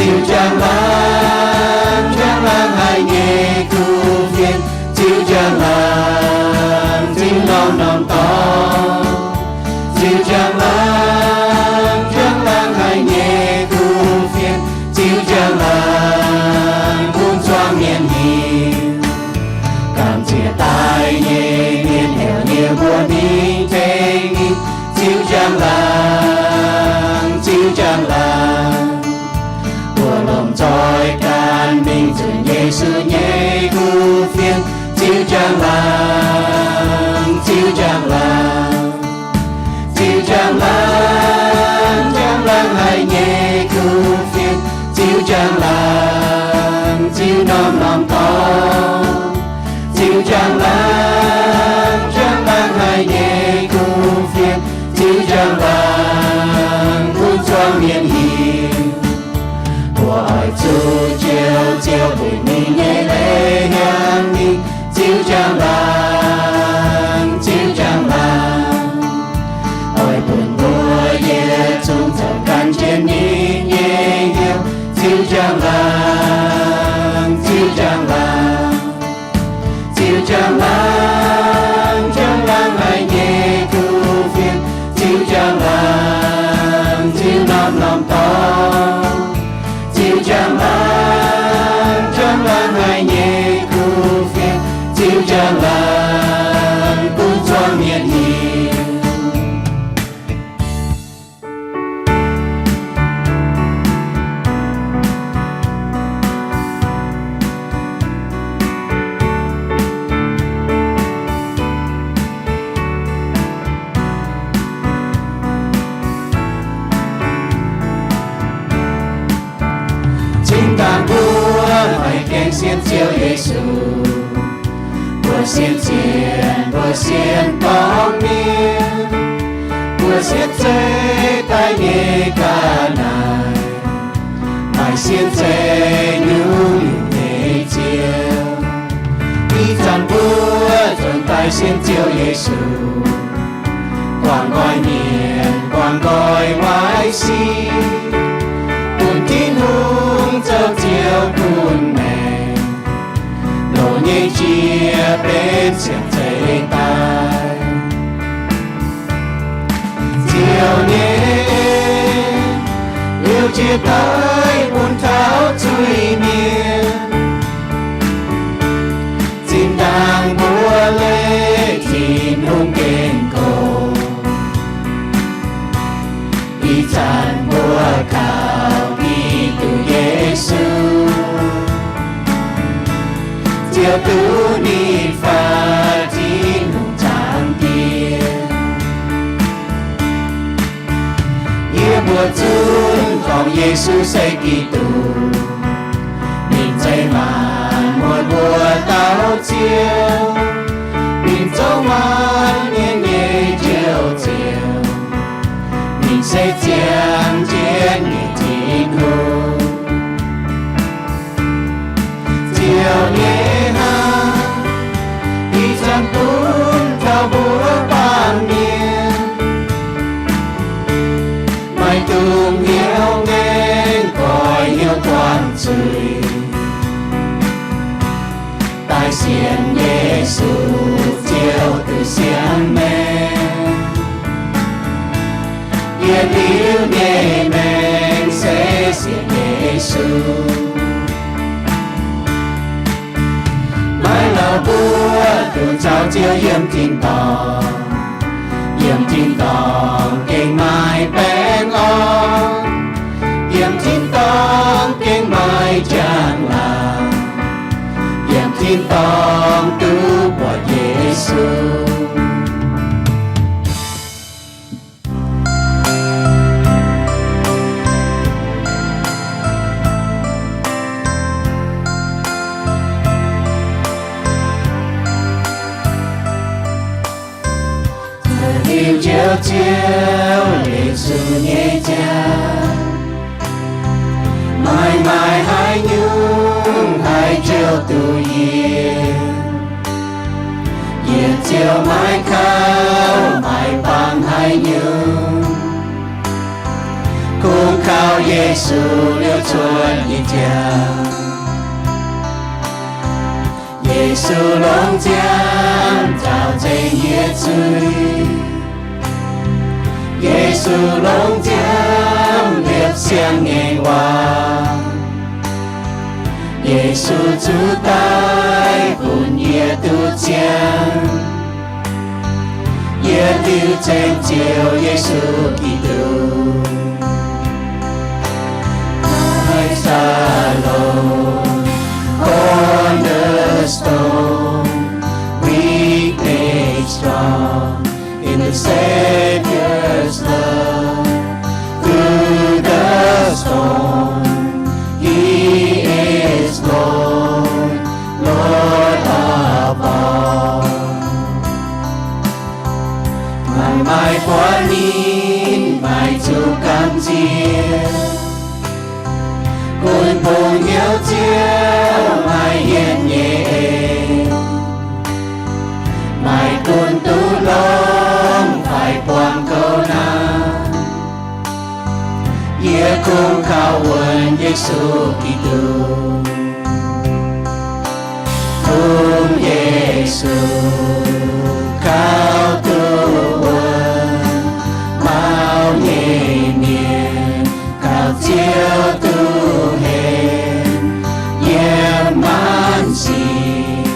Ziux njang-laangc, njang-laangc haic nyei kuv fienx, ziux njang-laangc, ziux norm-norm dorngx. Ziux njang-laangc, njang-laangc haic nyei kuv fienx, ziux njang-laangc bun zuangx mienh hiuv. Gamh nziex daaih nyei mienh heuc ninh mbuo mingh tengx ninh ziux njang-laangc, ziux njang-laangc. Mbuo lomh nzoih gan mingh nzunc Yesu nyei kuv fienx, ziux njang-laangc, ziux njang-laangc. Ziux njang-laangc, njang-laangc haic nyei kuv fienx, ziux njang-laangc, ziux norm-norm dorngx. Ziux njang-laangc, njang-laangc haic nyei kuv fienx, ziux njang-laangc bun zuangx mienh hiuv. Mbuo oix zuqc Ziouv, Ziouv bun ninh nyei leiz hiuang mingh, ziux njang-laangc, ziux njang-laangc. Oix bun mbuo yietc zungv zoux gan jienv ninh nyei hnyouv, ziux njang-laangc, ziux njang-laangc. Ziux njang-laangc, njang-laangc haic nyei kuv fienx, ziux njang-laangc, ziux norm-norm dorngx. Ziux njang-laangc, njang-laangc haic nyei kuv fienx, ziux njang-laangc bun zuangx mienh hiuv. Zinh ndaangc mbuo maiv gaengh sienx Ziouv Yesu, mbuo sienx sienx, mbuo sienx dorngx mienh, mbuo sienx zeiv daaih nyei ga'naaiv, maiv sienx zeiv nyungc-nyungc nyei ziouv. Ih zanc mbuo nzuonx daaih sienx Ziouv Yesu, guangc nqoi mienh, guangc nqoi waaic sic, bun Tin-Hungh zoux Ziouv bun maengc, loz nyei jiex benx siang zeiv daaih. Ziouv nyei en liouc jiex daaih bun taux zuiz-mienh. Zinh ndaangc mbuo leih Tin-Hungh gengh gox, ih zanc mbuo kaux Giduc Yesu, Ziouv duqv ninh faaux Tin-Hungh zaangc diex. Yie mbuo zunv dorngc Yesu se Giduc, ninh zeiz maanc muotc mbuo dauh Ziouv. Ninh zoux maanc mienh nyei Njoux Ziouv, ninh se ziangh jienv nyei Tin-Hungh. Ziouv nyei hnangv, ih zanc bun taux mbuo baamh mienh, maiv dungx hnyouv ngaengc, goix hnyouv buangh zuiz, daaih sienx Yesu, Ziouv duqv siang maengc. Yietc liuz nyei maengc se sienx Yesu. Maiv lauh mbuo dungx caux Ziouv yiem tin-dorngh, yiem tin-dorngh gengh maaih baengh orn, yiem tin-dorngh gengh maaih njang-laangc, yiem tin-dorngh duqv buatc Yesu. Liuz njoux Ziouv Yesu nyei jauv, maaih maaih haaix nyungc haih njoux duqv yie? Yie ziouc maiv kaux, maiv bangc haaix nyungc. Kungx kaux Yesu liouh buatc nyei jauv. Yesu longx ziangx nzaaux nzengc yie zuiz. Yesu longx ziangx liepc siang-ngaengc waac. Yesu zuqc daic bun yie duqv ziangh. Yie diuc zengc Ziouv Yesu Giduc. My shalom, cornerstone, weak made strong. In the Savior's love, through the storm, He is Lord, Lord of all. Maaih, maaih buonv ninh maaih zuqc gamh nziex. Gunv bungx hnyouv Ziouv maaih yietc nyeic eix. Maaih gunv duqv longx fai buangh goux naaiv, yie kungx kaux wuonx Yesu Giduc. Bun Yesu kaux duqv wuonx, maux nyei mienh kaux Ziouv duqv henv. Yiem maanc sic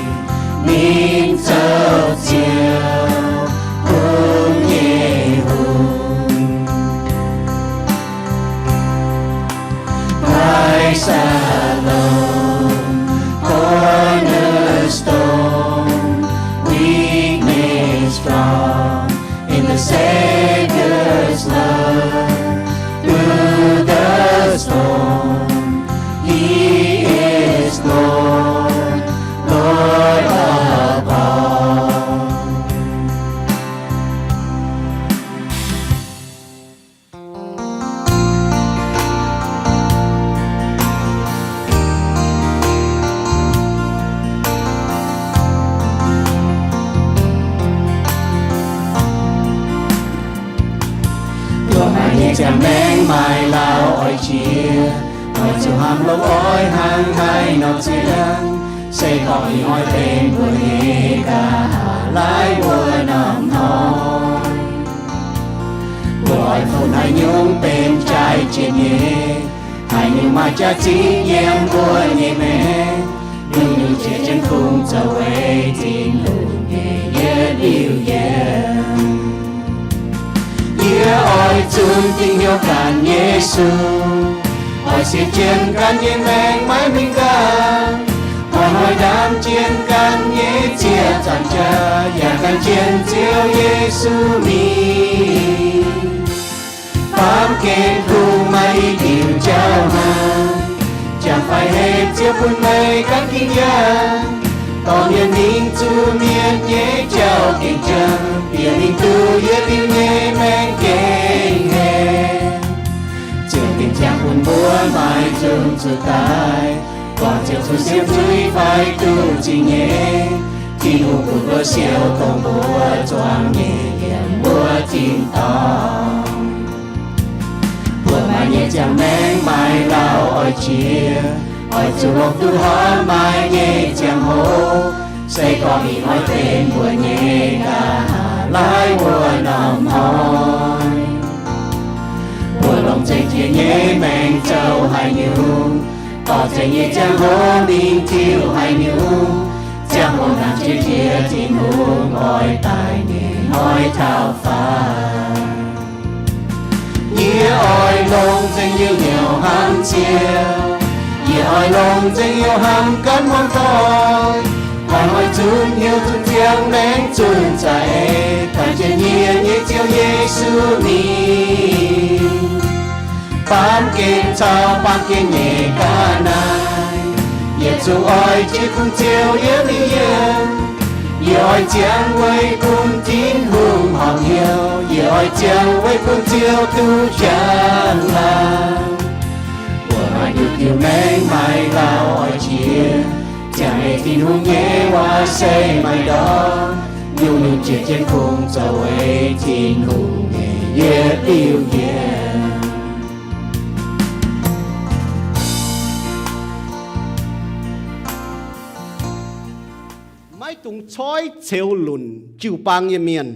ninh zoux Ziouv bun nyei hungh. Christ alone, cornerstone, weak made strong in the Savior's love. Through the storm, He is Lord, Lord of all. Mbuo maaih nyei ziangh maengc maaih lauh oix jiex, oix zuqc hnangv longx oix hnangv haaix nor ziangh, se gorngv ih hnoi benx mbuo nyei nqa'haav laaic wuov norm hnoi. Mbuo oix funx haaix nyungc benx jaaix jiex nyei, haaix nyungc maaih jaax zingv yiem mbuo nyei maengc, nyungc-nyungc jiex jienv kungx zoux weic Tin-Hungh nyei yietc liuz yienc. Yie oix zunc dingc hnyouv ganh Yesu, oix sienx jienv ganh nyei maengc maiv mingh ganh, oix hnoi ndaamv jienv ganh nyei ziex zanc jaax, yaac ganh jienv Ziouv Yesu mingh. Baamh gen kungx maaih i diuc jauv haic, jangx faix hepc Ziouv bun meih ganh ging yangh. Dorh mienh mingh zuqc mienh nyei jauv-gengh jangx, bieqc mingh duqv yietc liuz nyei maengc gengh hec. Ziouv gengh ziangh bun mbuo maiv dungx zuqc daic, buangh Ziouv zuqc siemv zuiz fai duqv zingh nyei. Tin-Hungh bun mbuo siou dongh mbuo zuangx nyei yiem mbuo tin-dorngh. Mbuo maaih nyei ziangh maengc maaih lauh oix jiex, oix zuqc longc duqv horpc maaih nyei ziangh hoc, se gorngv ih hnoi benx mbuo nyei nqa'haav laaic wuov norm hnoi. Mbuo longc zengc jiex nyei maengc zoux haaix nyungc, dorh zengc nyei ziangh hoc mingh tiuv haaix nyungc, ziangh hoc naaic jiex jiex Tin-Hungh oix daaih nyei hnoi taux faaux. Yie oix longc nzengc Ziouv hnyouv hnamv Ziouv. Yie oix longc nzengc Ziouv hnyouv hnamv ganh muangx doic. Oix hnoi zunc hnyouv zunc ziangx maengc zunc za'eix, daaih jienv yie nyei Ziouv Yesu mingh. Baamh gen caux baamh gen nyei ga'naaiv, yie zuqc oix jiex kungx Ziouv yietc liuz yienc. Yie oix ziangh weic bun Tin-Hungh horpc hnyouv. Yie oix ziangh weic bun Ziouv duqv jangx laangc. Mbuo maaih diuc diuc maengc maaih lauh oix jiex, ziangh ei Tin-Hungh nyei waac se maaih ndortv, nyungc-nyungc jiex jienv kungx zoux weic Tin-Hungh nyei yietc liuz yienc. dungx coiv ceux lunc jiu-baang nyei mienh.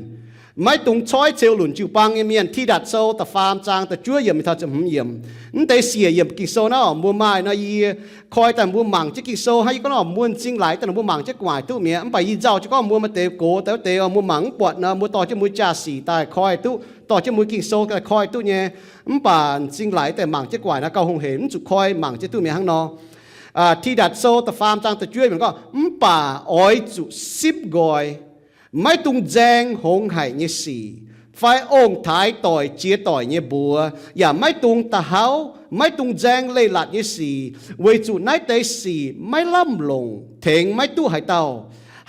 Maiv dungx coiv ceux lunc jiu-baang nyei mienh. Tidatc Sou da'faam zaang da'juov yiemc taux ziepc hmz yiemc. Mv deix siec yiemc Ging-Sou naaiv mbuo maaih nor, yie koi daaih mbuo mangc jienv Ging-Sou hnangv. Yie gorngv nor mbuo m'zing laaix daaih mbuo mangc jienv gu'nguaaic duqv mi'aqv. Mv baac yie nzauh jienv gorngv mbuo maaih deix gox daaih wuov deix mbuo mangc mv buatc nor, mbuo dorh jienv mbuo jaa-sic daaih koi duqv, dorh jienv mbuo Ging-Sou daaih koi duqv nyei. Mv baac m'zing laaix daaih mangc jienv gu'nguaaic naaiv gauh hungh heic, mv zuqc koi mangc jienv duqv mi'aqv hnangv nor. Tidatc Sou da'faam zaang da'juov yiemc gorngv, mv baac oix zuqc simv nqoi, maiv dungx nzaeng hngongx haic nyei sic, fai ong-taaix doic jiex doic nyei mbuox, yaac maiv dungx da'hauv, maiv dungx nzaeng leiz-latc nyei sic, weic zuqc naaiv deix sic maiv lamh longc, tengx maiv duqv haaix dauh.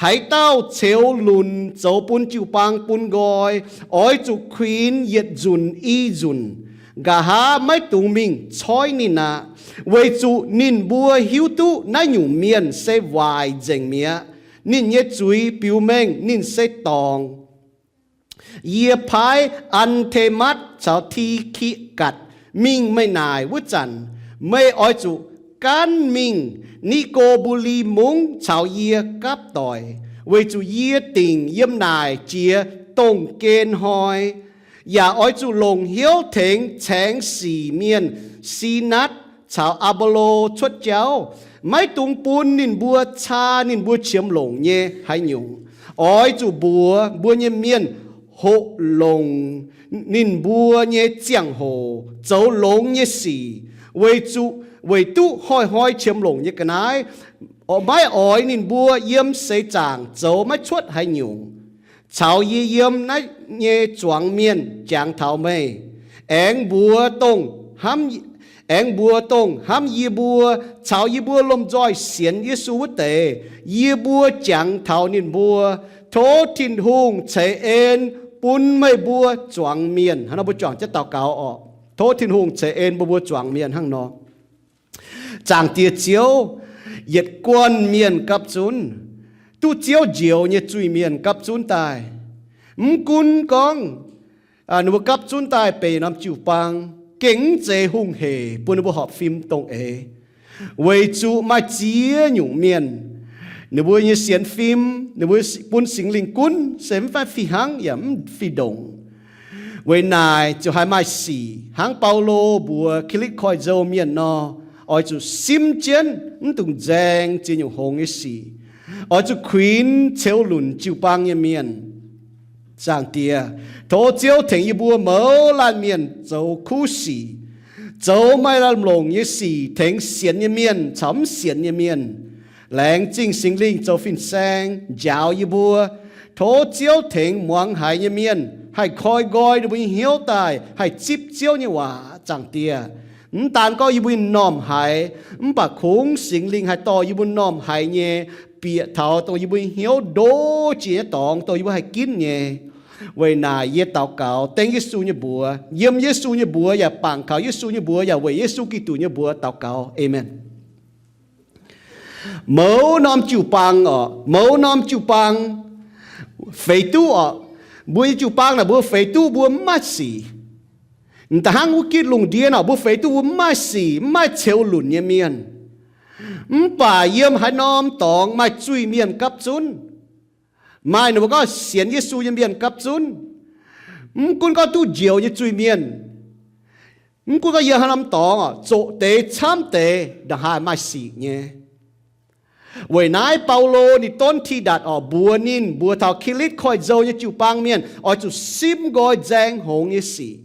Haaix dauh ceux lunc zoux bun jiu-baang bun nqoi, oix zuqc kuinx yietc nzunc i nzunc. Nqa'haav maiv dungx mingh coiv ninh aqv, weic zuqc ninh mbuo hiuv duqv naaiv nyungc mienh se waaic nzengc mi'aqv. Ninh nyei zuiz biux mengh ninh se dorngc. Yie paaiv An^te^matv caux Ti^ki^gatc mingh meih naaic wuov zanc, meih oix zuqc gaanv mingh Ni^go^mbu^li Mungv caux yie gapv doic, weic zuqc yie dingc yiem naaic jiex dongh gen hnoi, yaac oix zuqc longc hnyouv tengx caengx sic mienh Si^natv caux Aa^mbo^lo cuotv jauv. Maiv dungx bun ninh mbuo caa ninh mbuo qiemx longc nyei haaix nyungc. Oix zuqc mbuox mbuo nyei mienh hoqc longc ninh mbuo nyei ziangh hoc zoux longx nyei sic, weic zuqc weic duqv hnoi-hnoi qiemx longc nyei ga'naaiv, maiv oix ninh mbuo yiem seix zaangc zoux maiv cuotv haaix nyungc. Caux yie yiem naaiv nyei zuangx mienh jangx taux meih. Aengx mbuox dongh hnamv, aengx mbuox dongh hnamv yie mbuo caux yie mbuo lomh nzoih sienx Yesu wuov deix, yie mbuo jangx taux ninh mbuo. Tov Tin-Hungh ceix en bun meih mbuo zuangx mienh. Hnangv nor mbuo juangc jienv daux gaux oc. Tov Tin-Hungh ceix en bun mbuo zuangx mienh hnangv nor. Zaangc Diex Ziouv, yietc guanh mienh gapv zunv, duqv Ziouv njoux nyei zuiz-mienh gapv zunv daaih. Mv gunv gorngv ninh mbuo gapv zunv daaih benx norm jiu-baang, gengh mv zeiz hungh heic bun ninh mbuo horpc fim dongh eix. Weic zuqc maaih ziex nyungc mienh, ninh mbuo nyei sienx fim, ninh mbuo bun Singx Lingh gunv se mv fih hnangv yaac mv fih ndongc. Weic naaic ziouc haih maaih sic hnangv Baulo mbuox Kilitv Koiv-Nzou mienh nor, oix zuqc simv jienv, mv dungx nzaeng ziex nyungc hngongx nyei sic. Oix zuqc kuinx ceux lunc jiu-baang nyei mienh. Zaangc Diex, tov Ziouv tengx yie mbuo mouz laanh mienh zoux kuv sic, zoux maaih lamh longc nyei sic tengx sienx nyei mienh caux mv sienx nyei mienh. Laengz zingh Singx Lingh zoux fin-saeng njaaux yie mbuo. Tov Ziouv tengx muangx haiz nyei mienh haih koi nqoi ninh mbuo nyei hnyouv daaih haih zipv Ziouv nyei waac. Zaangc Diex, mv daan gorngv yie mbuo nyei m'normh haiz, mv baac kungx Singx Lingh haih dorh yie mbuo m'normh haiz nyei bieqc taux dongh yie mbuo nyei hnyouv ndo jiex nyei dorngx dongh yie mbuo haih ginv nyei. Weic naaic yie daux gaux dengv Yesu nyei mbuox, yiem Yesu nyei mbuox yaac bangc kaux Yesu nyei mbuox yaac weic Yesu Giduc nyei mbuox daux gaux. Aamen. Mouz norm jiu-baang oc, mouz norm jiu-baang feix duqv oc. Mbuo nyei jiu-baang naaic mbuo feix duqv mbuo mv maaih sic. M'daaih hnangv wuov gitv lungh ndiev oc, mbuo feix duqv mbuo mv maaih sic, mv maaih ceux lunc nyei mienh. Mv baac yiem haaix norm dorngx maaih zuiz-mienh gapv zunv. Maaih ninh mbuo gorngv sienx Yesu nyei mienh gapv zunv. Mv gunv gorngv duqv njoux nyei zuiz-mienh, mv gunv gorngv yiem haaix norm dorngx oc, zoqc deix camv deix ndongc haaix maaih sic nyei. Weic naaiv Baulo ninh donv Tidatc oc, mbuox ninh mbuox taux Kilitv Koiv-Nzou nyei jiu-baang mienh oix zuqc simv nqoi nzaeng hngongx nyei sic.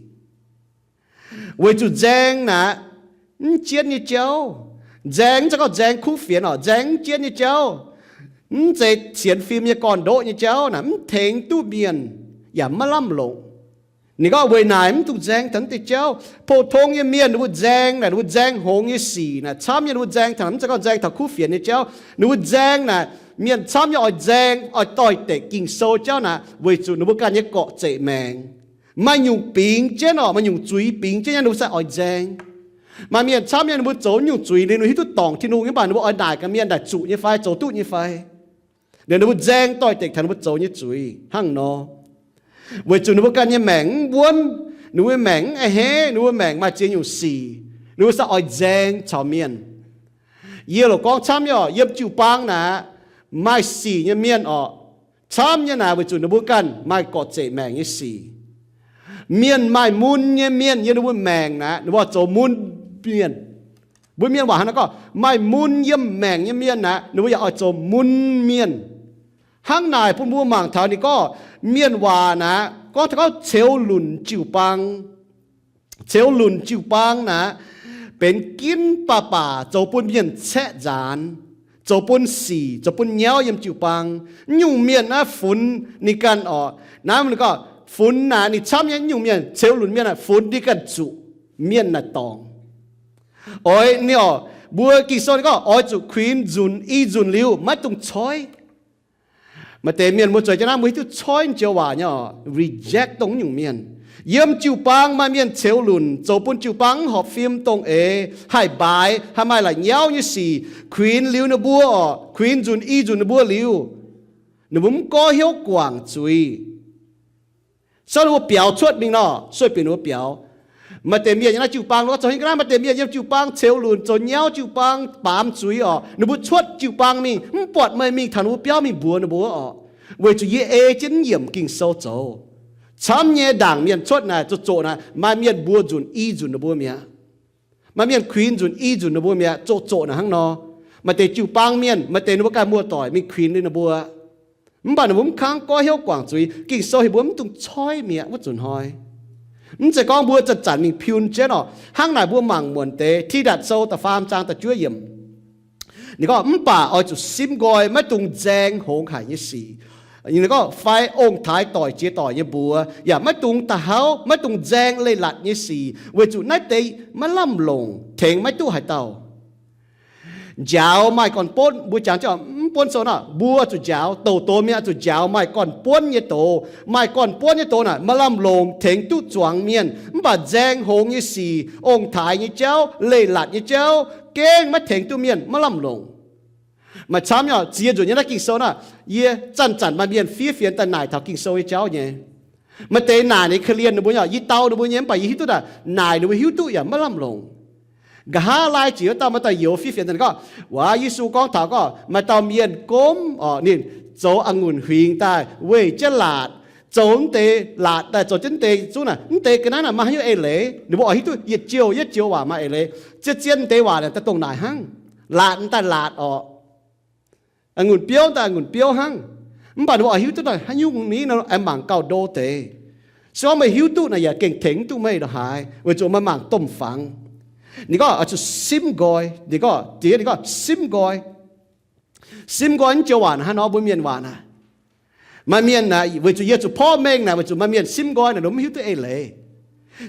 Weic zuqc nzaeng naaic mv jienv nyei jauv. Nzaeng mv zeiz gorngv nzaeng kuv fienx oc, nzaeng mv jienv nyei jauv, mv zeiz sienx fim nyei gorn-ndoqv nyei jauv naaic mv tengx duqv mienh yaac maiv lamh longc. Ninh gorngv weic naaic mv dungx nzaeng taux naaiv deix jauv. Pou-tong nyei mienh ninh mbuo nzaeng naaic, ninh mbuo nzaeng hngongx nyei sic naaic camv nyei, ninh mbuo nzaeng taux mv zeiz gorngv nzaeng taux kuv fienx nyei jauv. Ninh mbuo nzaeng naaic mienh camv nyei oix nzaeng, oix doix-dekc Ging-Sou jauv naaic weic zuqc ninh mbuo ganh nyei gorqv-zeqc maengc. Maaih nyungc bingx jienv oc, maaih nyungc zuiz bingx jienv nyei ninh mbuo se oix nzaeng. Maaih mienh camv nyei ninh mbuo zoux nyungc zuiz liuz ninh hiuv duqv dorngc Tin-Hungh nyei, mv baac ninh mbuo oix naaic ganh mienh daaih zuqc nyei fai zoux duqv nyei fai. Liuz ninh mbuo nzaeng doix-dekc taux ninh mbuo zoux nyei zuiz hnangv nor. Weic zuqc ninh mbuo ganh nyei maengc mv wuonv, ninh mbuo maengc mv a'hneiv, ninh mbuo maengc maaih ziex nyungc sic, ninh mbuo se oix nzaeng caux mienh. Yie loc gorngv camv nyei oc, yiem jiu-baang naaic, maaih sic nyei mienh orqc, camv nyei naaic weic zuqc ninh mbuo ganh maaih gorqv-zeqc maengc nyei sic. Mienh maaih mun nyei mienh yiem ninh mbuo maengc naaic, ninh mbuo zoux mun mienh. Mbuo mienh waac hnangv naaiv gorngv, maaih mun yiem maengc nyei mienh naaic, ninh mbuo yaac oix zoux mun mienh. Hnangv naaic bun mbuo mangc taux ninh gorngv mienh waac naaic, gorngv taux gorngv ceux lunc jiu-baang. Ceux lunc jiu-baang naaic, benx ginv baac baac zoux bun mienh caeqv nzaanx, zoux bun sic, zoux bun nyauv yiem jiu-baang. Mv nyungc mienh naaiv funx ninh ganh orqc. Naaiv ninh gorngv funx naaic ninh camv nyei, mv nyungc mienh ceux lunc mienh naaic funx ninh ganh zuqc mienh naaic dorngc. Oix ninh orqc, mbuo Ging-Sou ninh gorngv oix zuqc kuinx nzunc i nzunc liuz, maiv dungx coiv. Maaih deix mienh mbuo zueiz jienv naaiv mbuo hiuv duqv coiv joux waac nyei orqc, reject dongh nyungc mienh. Yiem jiu-baang maaih mienh ceux lunc, zoux bun jiu-baang mv horpc fim, dongh eix, haih mbaaix, haih maaih la'nyauv nyei sic, kuinx liuz ninh mbuo orqc, kuinx nzunc i nzunc ninh mbuo liuz, ninh mbuo mv goiv hnyouv guangc zuiz. Sou ninh mbuo biaux cuotv mingh nor, sueih bieqc ninh mbuo biaux. Maaih deix mienh yiem naaiv jiu-baang lorz zoux hingv ga'naaiv, maaih deix mienh yiem jiu-baang ceux lunc, zoux nyauv jiu-baang, baamz zuiz orqc. Ninh mbuo cuotv jiu-baang mingh, mv buatc meih mingh taux ninh mbuo biauv mingh mbuox ninh mbuo orqc, weic zuqc yie ei jienv yiemc Ging-Sou zoux. Camv nyei ndaangc mienh cuotv naaic zoqc zoqc naaic, maaih mienh mbuo nzunc i nzunc ninh mbuo mi'aqv. Maaih mienh kuinx nzunc i nzunc ninh mbuo mi'aqv, zoqc zoqc naaic hnangv nor. Maaih deix jiu-baang mienh, maaih deix ninh mbuo ganh muoz-doic mingh kuinx ninh mbuo. Mv baac ninh mbuo mv kangv goiv hnyouv guangc zuiz. Ging-Sou heuc mbuo mv dungx coiv mi'aqv wuov nzunc hnoi. Mv zeiz gorngv mbuo zanc-zanc mingh piun jienv orqc. Hnangv naaic mbuo mangc muonc deix Tidatc Sou da'faam zaang da'juov yiemc. Ninh gorngv, mv baac oix zuqc simv nqoi, maiv dungx nzaeng hngongx haic nyei sic. Ninh gorngv, fai ong-taaix doic jiex doic nyei mbuox, yaac maiv dungx da'hauv, maiv dungx nzaeng leiz-latc nyei sic, weic zuqc naaiv deix maiv lamh longc, tengx maiv duqv haaix dauh. Njaaux maaih gorn-bunv, mbuo jangx jienv mv buonv sou nor, mbuo zuqc njaaux, douc doz mienh zuqc njaaux maaih gorn-bunv nyei doz. Maaih gorn-bunv nyei doz naaic maaih lamh longc, tengx duqv zuangx mienh. Mv baac nzaeng hngongx nyei sic, ong-taaix nyei jauv, leiz-latc nyei jauv, gengh maiv tengx duqv mienh, maiv lamh longc. Maaih camv nyei ziex nzunc nyei naaiv Ging-Sou naaic, yie zanc-zanc maaih mienh fiev fienx daaih naaic taux Ging-Sou nyei jauv nyei. Maaih deix naaic ninh korv-lienh ninh mbuo nyei, yie dau ninh mbuo nyei, mv baac yie hiuv duqv naaic, naaic ninh mbuo hiuv duqv yaac maiv lamh longc. Nqa'haav laai ziouc dauh maaih dauh youz fiev fienx daaih gorngv, waac Yesu gorngv taux gorngv maaih dauh mienh gomv orqc, ninh zoux a'ngunc huingx daaih weih jienv laatc, zoux mv deix laatc daaih zoux jienv mv deix zungv naaic, mv deix ga'naaiv naaic maaih haaix nyungc eix leiz? Ninh mbuo oix hiuv duqv yietc joux yietc joux waac maaih eix leiz. Zien-zien mv deix waac naaic daaih dongh naaic hnangv. Laatc daaih laatc orqc. A'ngunc biouv daaih a'ngunc biouv hnangv. Mv baac ninh mbuo oix hiuv duqv naaic haaix nyungc ni nor, aengx mangc gauh ndo deix. Se gorngv meih hiuv duqv naaic yaac gengh tengx mv duqv meih lorqc haaix, weic zuqc meih mangc domh fangx. Ninh gorngv oix zuqc simv nqoi. Ninh gorngv, diex ninh gorngv simv nqoi. Simv nqoi naaiv joux waac naaic hnangv nor mbuo mienh waac naaic. Maaih mienh naaic weic zuqc yie zuqc porv mengh naaic, weic zuqc maaih mienh simv nqoi naaic ninh mv hiuv duqv eix leiz.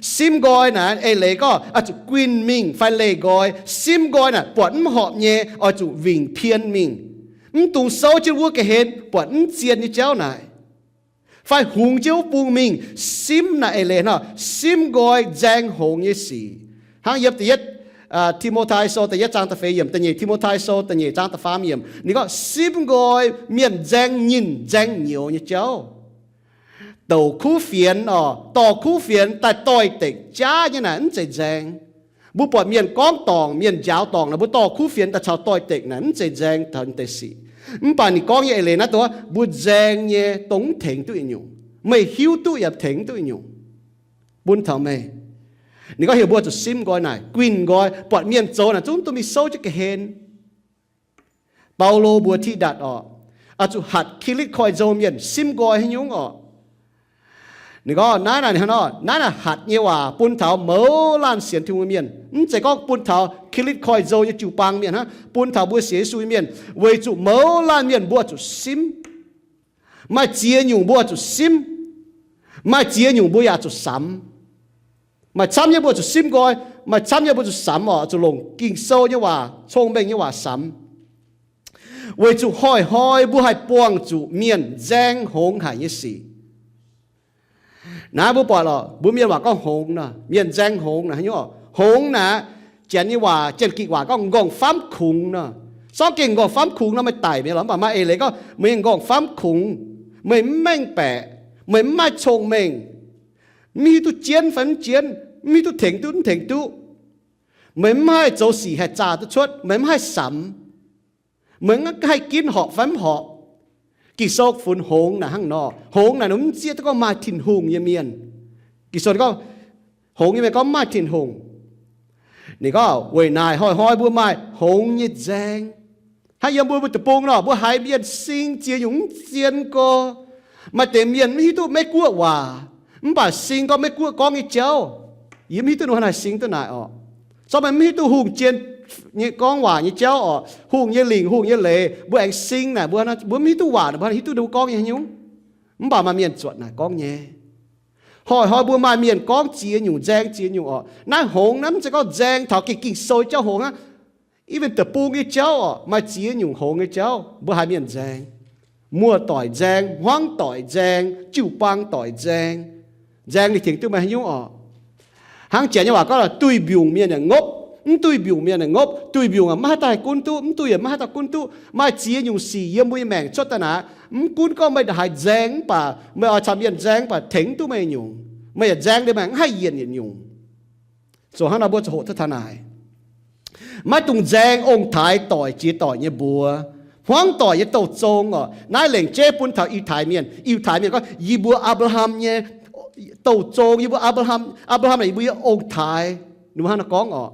Simv nqoi naaic eix leiz gorngv oix zuqc guinh mingh fai leih nqoi. Simv nqoi naaic buatc mv horpc nyei oix zuqc wingc pien mingh. Mv dungx souv jienv wuov ga'hlen buatc mv zien nyei jauv naaic, fai hungx jienv wuov bung mingh. Simv naaic eix leiz hnangv nor, simv nqoi nzaeng hngongx nyei sic. Hnangv yiem da'yietv Ti^mo^tai Sou da'yietv zaang da'feix yiemc, da'nyeic Ti^mo^tai Sou da'nyeic zaang da'faam yiemc, ninh gorngv simv nqoi mienh nzaeng nyinh nzaeng nyouz nyei jauv. Douc kuv fienx orqc, dorh kuv fienx daaih doix-dekc jaav nyei naaic mv zeiz nzaeng. Mbuo buatc mienh gorngv dorngc, mienh njaaux dorngc naaic, mbuo dorh kuv fienx daaih caux doix-dekc naaic mv zeiz nzaeng taux deix sic. Mv baac ninh gorngv nyei eix leiz naaiv dongh wuov, mbuo nzaeng nyei dongh mv tengx duqv yietc nyungc. Meih hiuv duqv yaac tengx duqv yietc nyungc bun taux meih. Ninh gorngv heuc mbuo zuqc simv nqoi naaic, guinh nqoi, buatc mienh zoux naaic zungv duqv mingh souv jienv ga'hlen. Baulo mbuox Tidatc orqc, oix zuqc hatc Kilitv Koiv-Nzou mienh simv nqoi haaix nyungc orqc. Ninh gorngv naaiv naaic hnangv nor, naaiv naaic hatc nyei waac bun taux mouz laanh sienx Tin-Hungh mienh. Mv zeiz gorngv bun taux Kilitv Koiv-Nzou nyei jiu-baang mienh hnangv, bun taux mbuo sienx Yesu nyei mienh, weic zuqc mouz laanh mienh mbuo zuqc simv. Maaih ziex nyungc mbuo zuqc simv. Maaih ziex nyungc mbuo yaac zuqc samx. Maaih camv nyei mbuo zuqc simv nqoi, maaih camv nyei mbuo zuqc samx orqc, zuqc longc Ging-Sou nyei waac, cong-mengh nyei waac samx. Weic zuqc hnoi-hnoi mbuo haih buangh zuqc mienh nzaeng hngongx haic nyei sic. Naaiv mbuo buatc lorqc, mbuo mienh waac gorngv hngongx nor, mienh nzaeng hngongx naaic haaix nyungc orqc? Hngongx naaic, Janx nyei waac, Janx-Gikc waac gorngv nqorngv-famv kungx nor. Sortv gengh nqorngv-famv kungx nor meih daic mi'aqv lorqc, mv baac maaih eix leiz gorngv meih nqorngv-famv kungx, meih mv mengh baeqc, meih mv maaih cong-mengh, mv hiuv duqv jienv fai mv jienv, mv hiuv duqv tengx duqv mv tengx duqv. Meih mv haih zoux sic haih zaah duqv cuotv, meih mv haih samx. Meih mv haih ginv horpc fai mv horpc. Ging-Sou funx hngongx naaic hnangv nor. Hngongx naaic ninh mv zieqv duqv gorngv maaih Tin-Hungh nyei mienh. Ging-Sou gorngv, hngongx nyei mienh gorngv mv maaih Tin-Hungh. Ninh gorngv weic naaic hnoi-hnoi mbuo maaih hngongx nyei nzaeng. Hnangv yiem mbuo, mbuo deic-bung nor, mbuo haiz mienh sing ziex nyungc mv zien gorx. Maaih deix mienh mv hiuv duqv Meiv-Guoqv waac, mv baac sing gorngv Meiv-Guoqv gorngv nyei jauv. Yie mv hiuv duqv ninh hnangv haaix sing duqv naaic orqc. Zorqv meih mv hiuv duqv hungh jien nyei gorngv waac nyei jauv orqc, hungh nyei lingc, hungh nyei leiz, mbuo aengx sing naaic, mbuo, mbuo mv hiuv duqv waac, mbuo hiuv duqv ninh mbuo gorngv nyei haaix nyungc. Mv baac maaih mienh zuotc naaic gorngv nyei. Hnoi-hnoi mbuo maaih mienh gorngv ziex nyungc nzaeng ziex nyungc orqc. Naaiv hngongx naaiv mv zeiz gorngv nzaeng taux gengh Ging-Sou jauv hngongx aqv. Even deic-bung nyei jauv orqc, maaih ziex nyungc hngongx nyei jauv mbuo haiz mienh nzaeng. Muoz-doic nzaeng, hmuangv doic nzaeng, jiu-baang doic nzaeng. Nzaeng ninh tengx duqv meih haaix nyungc orqc? Hnangv janx nyei waac gorngv, duih mbiungc mienh yaac ngopv, mv duih mbiungc mienh yaac ngopv. Duih mbiungc maiv haaix dauh haih gunv duqv, mv duih yaac maiv haaix dauh gunv duqv. Maaih ziex nyungc sic yiem mbuo nyei maengc cuotv daaih naaic, mv gunv gorngv meih haiz nzaeng mv baac meih oix caux mienh nzaeng mv baac tengx duqv meih nyungc. Meih yaac nzaeng liuz meih mv haih yienc yietc nyungc. Zoux hnangv nor mbuo ziouc hoqc duqv taux naaic. Maiv dungx nzaeng ong-taaix doic jiex doic nyei mbuox, hmuangv doic nyei douh zong orqc. Naaiv lengc jeiv bun taux Yiutai mienh. Yiutai mienh gorngv, yie mbuo Apc^laa^ham nyei douh zong, yie mbuo Apc^laa^ham, Apc^laa^ham naaic yie mbuo nyei ong-taaix. Ninh mbuo hnangv nor gorngv orqc.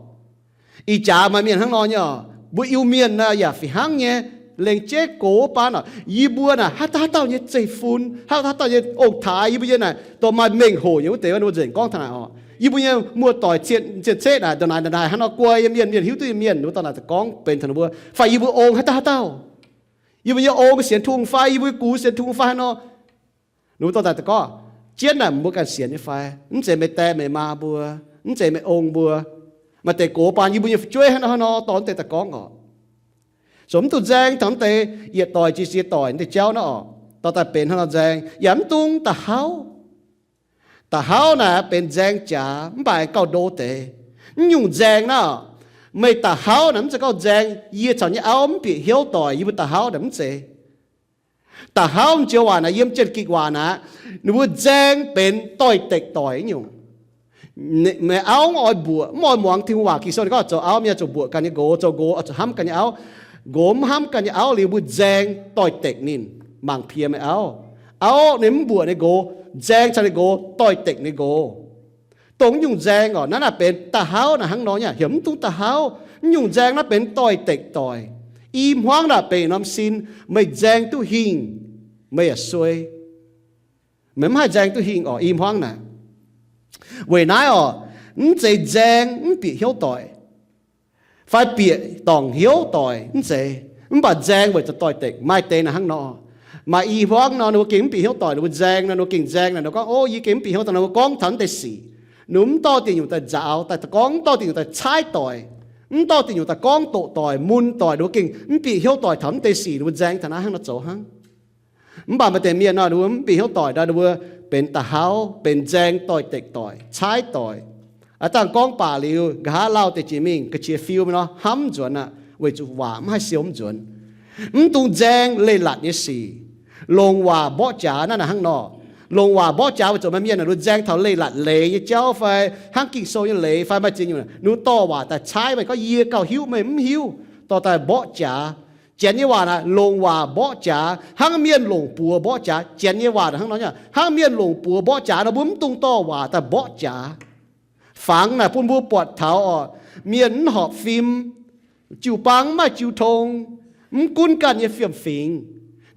Ih jaax maaih mienh hnangv nor nyei orqc. Mbuo Iu-Mienh naaic yaac fih hnangv nyei. Lengc jeiv gox baan orqc, yie mbuo naaic haaix dauh haaix dauh nyei zeiv-fun, haaix dauh haaix dauh nyei ong-taaix, yie mbuo nyei naaic dongh maaih mengh hoc nyei wuov deix, ninh mbuo nzengc gorngv taux naaic orqc. Yie mbuo nyei muoz-doic cien-ceqv naaic dongh naaic naaic hnangv nor guai nyei mienh, mienh hiuv duqv nyei mienh, ninh mbuo dorh naaic daaih gorngv benx taux ninh mbuo. Fai yie mbuo ong haaix dauh haaix dauh, yie mbuo nyei ong sienx Tin-Hungh fai yie mbuo gux sienx Tin-Hungh fai hnangv nor. Ninh mbuo dorh daaih gorngv, jienv naaic mbuo ganh sienx nyei fai? Mv zeiz meih die meih maa mbuo, mv zeiz meih ong mbuo. Maaih deix gox baan yie mbuo nyei fu'jueiv hnangv nor hnangv nor dorh mv deix daaih gorngv orqc. Zoux mv dungx nzaeng taux mv deix yietc doic jiex ziex doic mv deix jauv naaiv orqc, dorh daaih benx hnangv nor nzaeng yaac mv dungx da'hauv. Da'hauv naaic benx nzaeng jaax mv baac gauh ndo deix. Mv nyungc nzaeng naaiv orqc, meih da'hauv naaic mv zeiz gorngv nzaeng yie caux nyei auv mv bieqc hnyouv doic, yie mbuo da'hauv naaic mv zeiz. Da'hauv joux waac naaic yiem Janx-Gikc waac naaic, ninh mbuo nzaeng benx doix-dekc doic nyungc. Meih auv mv oix mbuoqc, mv oix muangx Tin-Hungh waac. Ging-Sou ninh gorngv zoux auv mienh zuqc mbuoqc ganh nyei nqox, zoux nqox zuqc hnamv ganh nyei auv. Nqox mv hnamv ganh nyei auv liuz mbuo nzaeng doix-dekc ninh, mangc piex meih auv. Auv ninh mv mbuoqc ninh nqox, nzaeng caux ninh nqox, doix-dekc ninh nqox. Dongh nyungc nzaeng orqc, naaiv naaic benx da'hauv naaic hnangv nor nyei, heuc mv dungx da'hauv. Nyungc nzaeng naaiv benx doix-dekc doic. I hmuangv naaic benx norm sin, meih nzaeng duqv hingh, meih yaac suei. Meih mv haih nzaeng duqv hingh orqc, i hmuangv naaic. Weic naaiv orqc, mv zeiz nzaeng mv bieqc hnyouv doic, fai bieqc dorngc hnyouv doic mv zeiz, mv baac nzaeng weic zuqc doix-dekc. Maaih deix naaic hnangv nor. Maaih i hmuangv nor ninh mbuo gengh mv bieqc hnyouv doic, ninh mbuo nzaeng nor, ninh mbuo gengh nzaeng naaic, ninh mbuo gorngv, O, yie gengh mv bieqc hnyouv doic, ninh mbuo gorngv taux naaiv deix sic. Ninh mbuo mv dorh dieh nyungc daaih nzaaux, daaih gorngv mv dorh dieh nyungc daaih caaiv doic, mv dorh dieh nyungc daaih gorngv doqc doic, mun doic, ninh mbuo gengh mv bieqc hnyouv doic taux naaiv deix sic, ninh mbuo nzaeng taux naaiv hnangv nor zoux hnangv. Mv baac maaih deix mienh nor, ninh mbuo mv bieqc hnyouv doic nor, ninh mbuo benx da'hauv, benx nzaeng doix-dekc doic, caaiv doic. Aav dangh gorngv baac liuz, nqa'haav lauh deix jiex mingh, ga'qiex fiu mingh nor, hnamv nzuonx aqv, weic zuqc waac mv haih siou mv nzuonx. Mv dungx nzaeng leiz-latc nyei sic. Longc waac mborqv jaax naaiv naaic hnangv nor. Longc waac mborqv jaax weic zuqc maaih mienh ninh mbuo nzaeng taux leiz-latc leiz nyei jauv fai hnangv Ging-Sou nyei leiz fai maaih ziex nyungc, ninh mbuo dorh waac daaih caaiv meih, gorngv yie gauh hiuv meih mv hiuv, dorh daaih mborqv jaax. Janx nyei waac naaic longc waac mborqv jaax, hnangv mienh longc buoz mborqv jaax. Janx nyei waac hnangv nor nyei, hnangv mienh longc buoz mborqv jaax nor, mbuo mv dungx dorh waac daaih mborqv jaax. Fangx naaic bun mbuo buatc taux orqc, mienh mv horpc fim, jiu-baang mv maaih jiu tong, mv gunv ganh nyei fiem-fingx.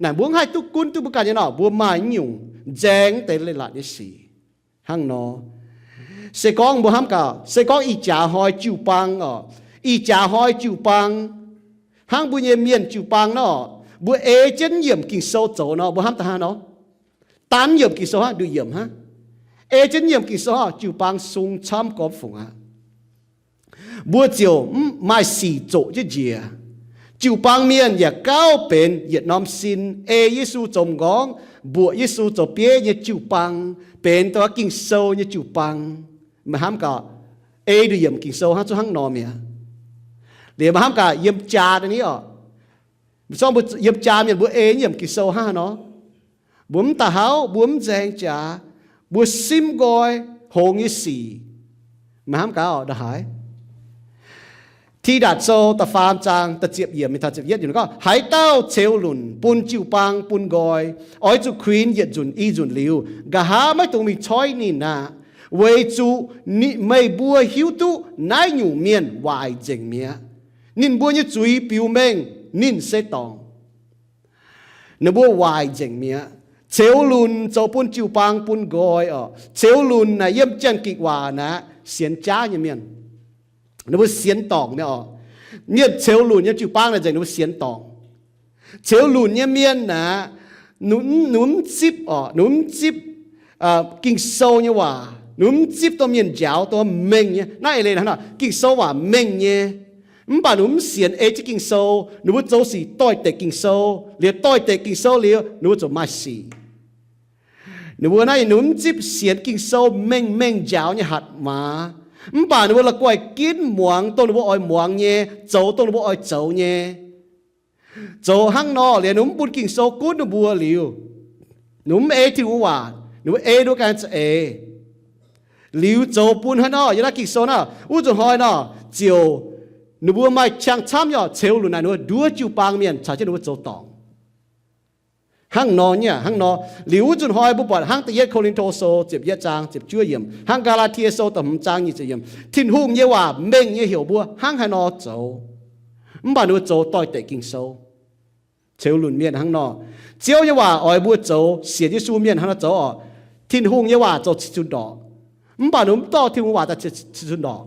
Naaic mbuo mv haih duqv gunv duqv mbuo ganh nyei nor, mbuo maaih nyungc nzaeng deix leiz-latc nyei sic. Hnangv nor, se gorngv mbuo hnamv gaax, se gorngv ih jaax hnoi jiu-baang orqc, ih jaax hnoi jiu-baang, hnangv mbuo nyei mienh jiu-baang nor, mbuo ei jienv yiemc Ging-Sou zoux nor, mbuo hnamv daaih hnangv nor. Daan yiemc Ging-Sou hnangv, nduqc yiemc hnangv. Ei jienv yiemc Ging-Sou hnangv, jiu-baang sung camv gormx fungc aqv. Mbuo ziouc mv maaih sic zoqc jienv njiec. Jiu-baang mienh yaac gauh benx yietc norm sin ei Yesu zoux m'nqorngv, mbuoqc Yesu zoux bieiv nyei jiu-baang, benx dongh Ging-Sou nyei jiu-baang. Meih hnamv gaax, ei nduqc yiemc Ging-Sou hnangv zungv hnangv nor mi'aqv. Liuz meih hnamv gaax yiem jaa daaih ni orqc, mbuo zorqv mbuo yiem jaa mienh mbuo ei nyiemc Ging-Sou hnangv haaix nor? Mbuo mv da'hauv, mbuo mv nzaeng jaax, mbuo simv nqoi hngongx nyei sic. Meih hnamv gaax orqc, ndongc haaix? Tidatc Sou da'faam zaang da'ziepc yiemc mingh taux ziepc yietv yiemc gorngv, haaix dauh ceux lunc bun jiu-baang bun nqoi, oix zuqc kuinx yietc nzunc i nzunc liuz, nqa'haav maiv dungx mingh coiv ninh aqv, weic zuqc meih mbuo hiuv duqv naaiv nyungc mienh waaic nzengc mi'aqv. Ninh mbuo nyei zuiz biux mengh, ninh se dorngc. Ninh mbuo waaic nzengc mi'aqv. Ceux lunc zoux bun jiu-baang bun nqoi oc. Ceux lunc naaic yiem Janx-Gikc waac naaic sienx jaav nyei mienh. Ninh mbuo sienx dorngc nyei oc. Mienh ceux lunc yiem jiu-baang naaic nzengc ninh mbuo sienx dorngc. Ceux lunc nyei mienh aeqv, ninh mv zipv oc, ninh mv zipv Ging-Sou nyei waac, ninh mv zipv dongh mienh njaaux dongh mengh nyei. Naaiv eix leiz hnangv nor, Ging-Sou waac mengh nyei. Mv baac ninh mv sienx ei jienv Ging-Sou, ninh mbuo zoux sic doix-dekc Ging-Sou, liuz doix-dekc Ging-Sou liuz ninh mbuo ziouc maaih sic. Ninh mbuo naaiv ninh mv zipv sienx Ging-Sou mengh mengh njaaux nyei hatc maaz. Mv baac ninh mbuo la'guaih ginv muangx dongh ninh mbuo oix muangx nyei, zoux dongh ninh mbuo oix zoux nyei. Zoux hnangv nor liuz ninh mv bun Ging-Sou gunv ninh mbuo liuz, ninh mv ei Tin-Hungh waac, ninh mbuo ei ninh mbuo ganh za'eix. Liuz zoux bun hnangv nor yiem naaiv Ging-Sou naaiv, wuov nzunc hnoi nor ziouc ninh mbuo maaih qangx camv nyei oc. Ceux lunc naaic ninh mbuo nduov jiu-baang mienh caux jienv ninh mbuo zoux dorngc. Hnangv nor nyei hnangv nor. Liuz wuov nzunc hnoi mbuo buatc hnangv da'yietv Ko^lin^to Sou ziepc yietv zaang ziepc juov yiemc, hnangv Gaa^laa^tie Sou da'hmz zaang nyic ziepc yiemc, Tin-Hungh nyei waac mengh nyei heuc mbuo hnangv haaix nor zoux. Mv baac ninh mbuo zoux doix-dekc Ging-Sou. Ceux lunc mienh hnangv nor. Ziouv nyei waac oix mbuo zoux, sienx Yesu mienh hnangv nor zoux oc. Tin-Hungh nyei waac zoux ciex zunh ndorqc. Mv baac ninh mv dorh Tin-Hungh waac daaih ciex zunh ndorqc.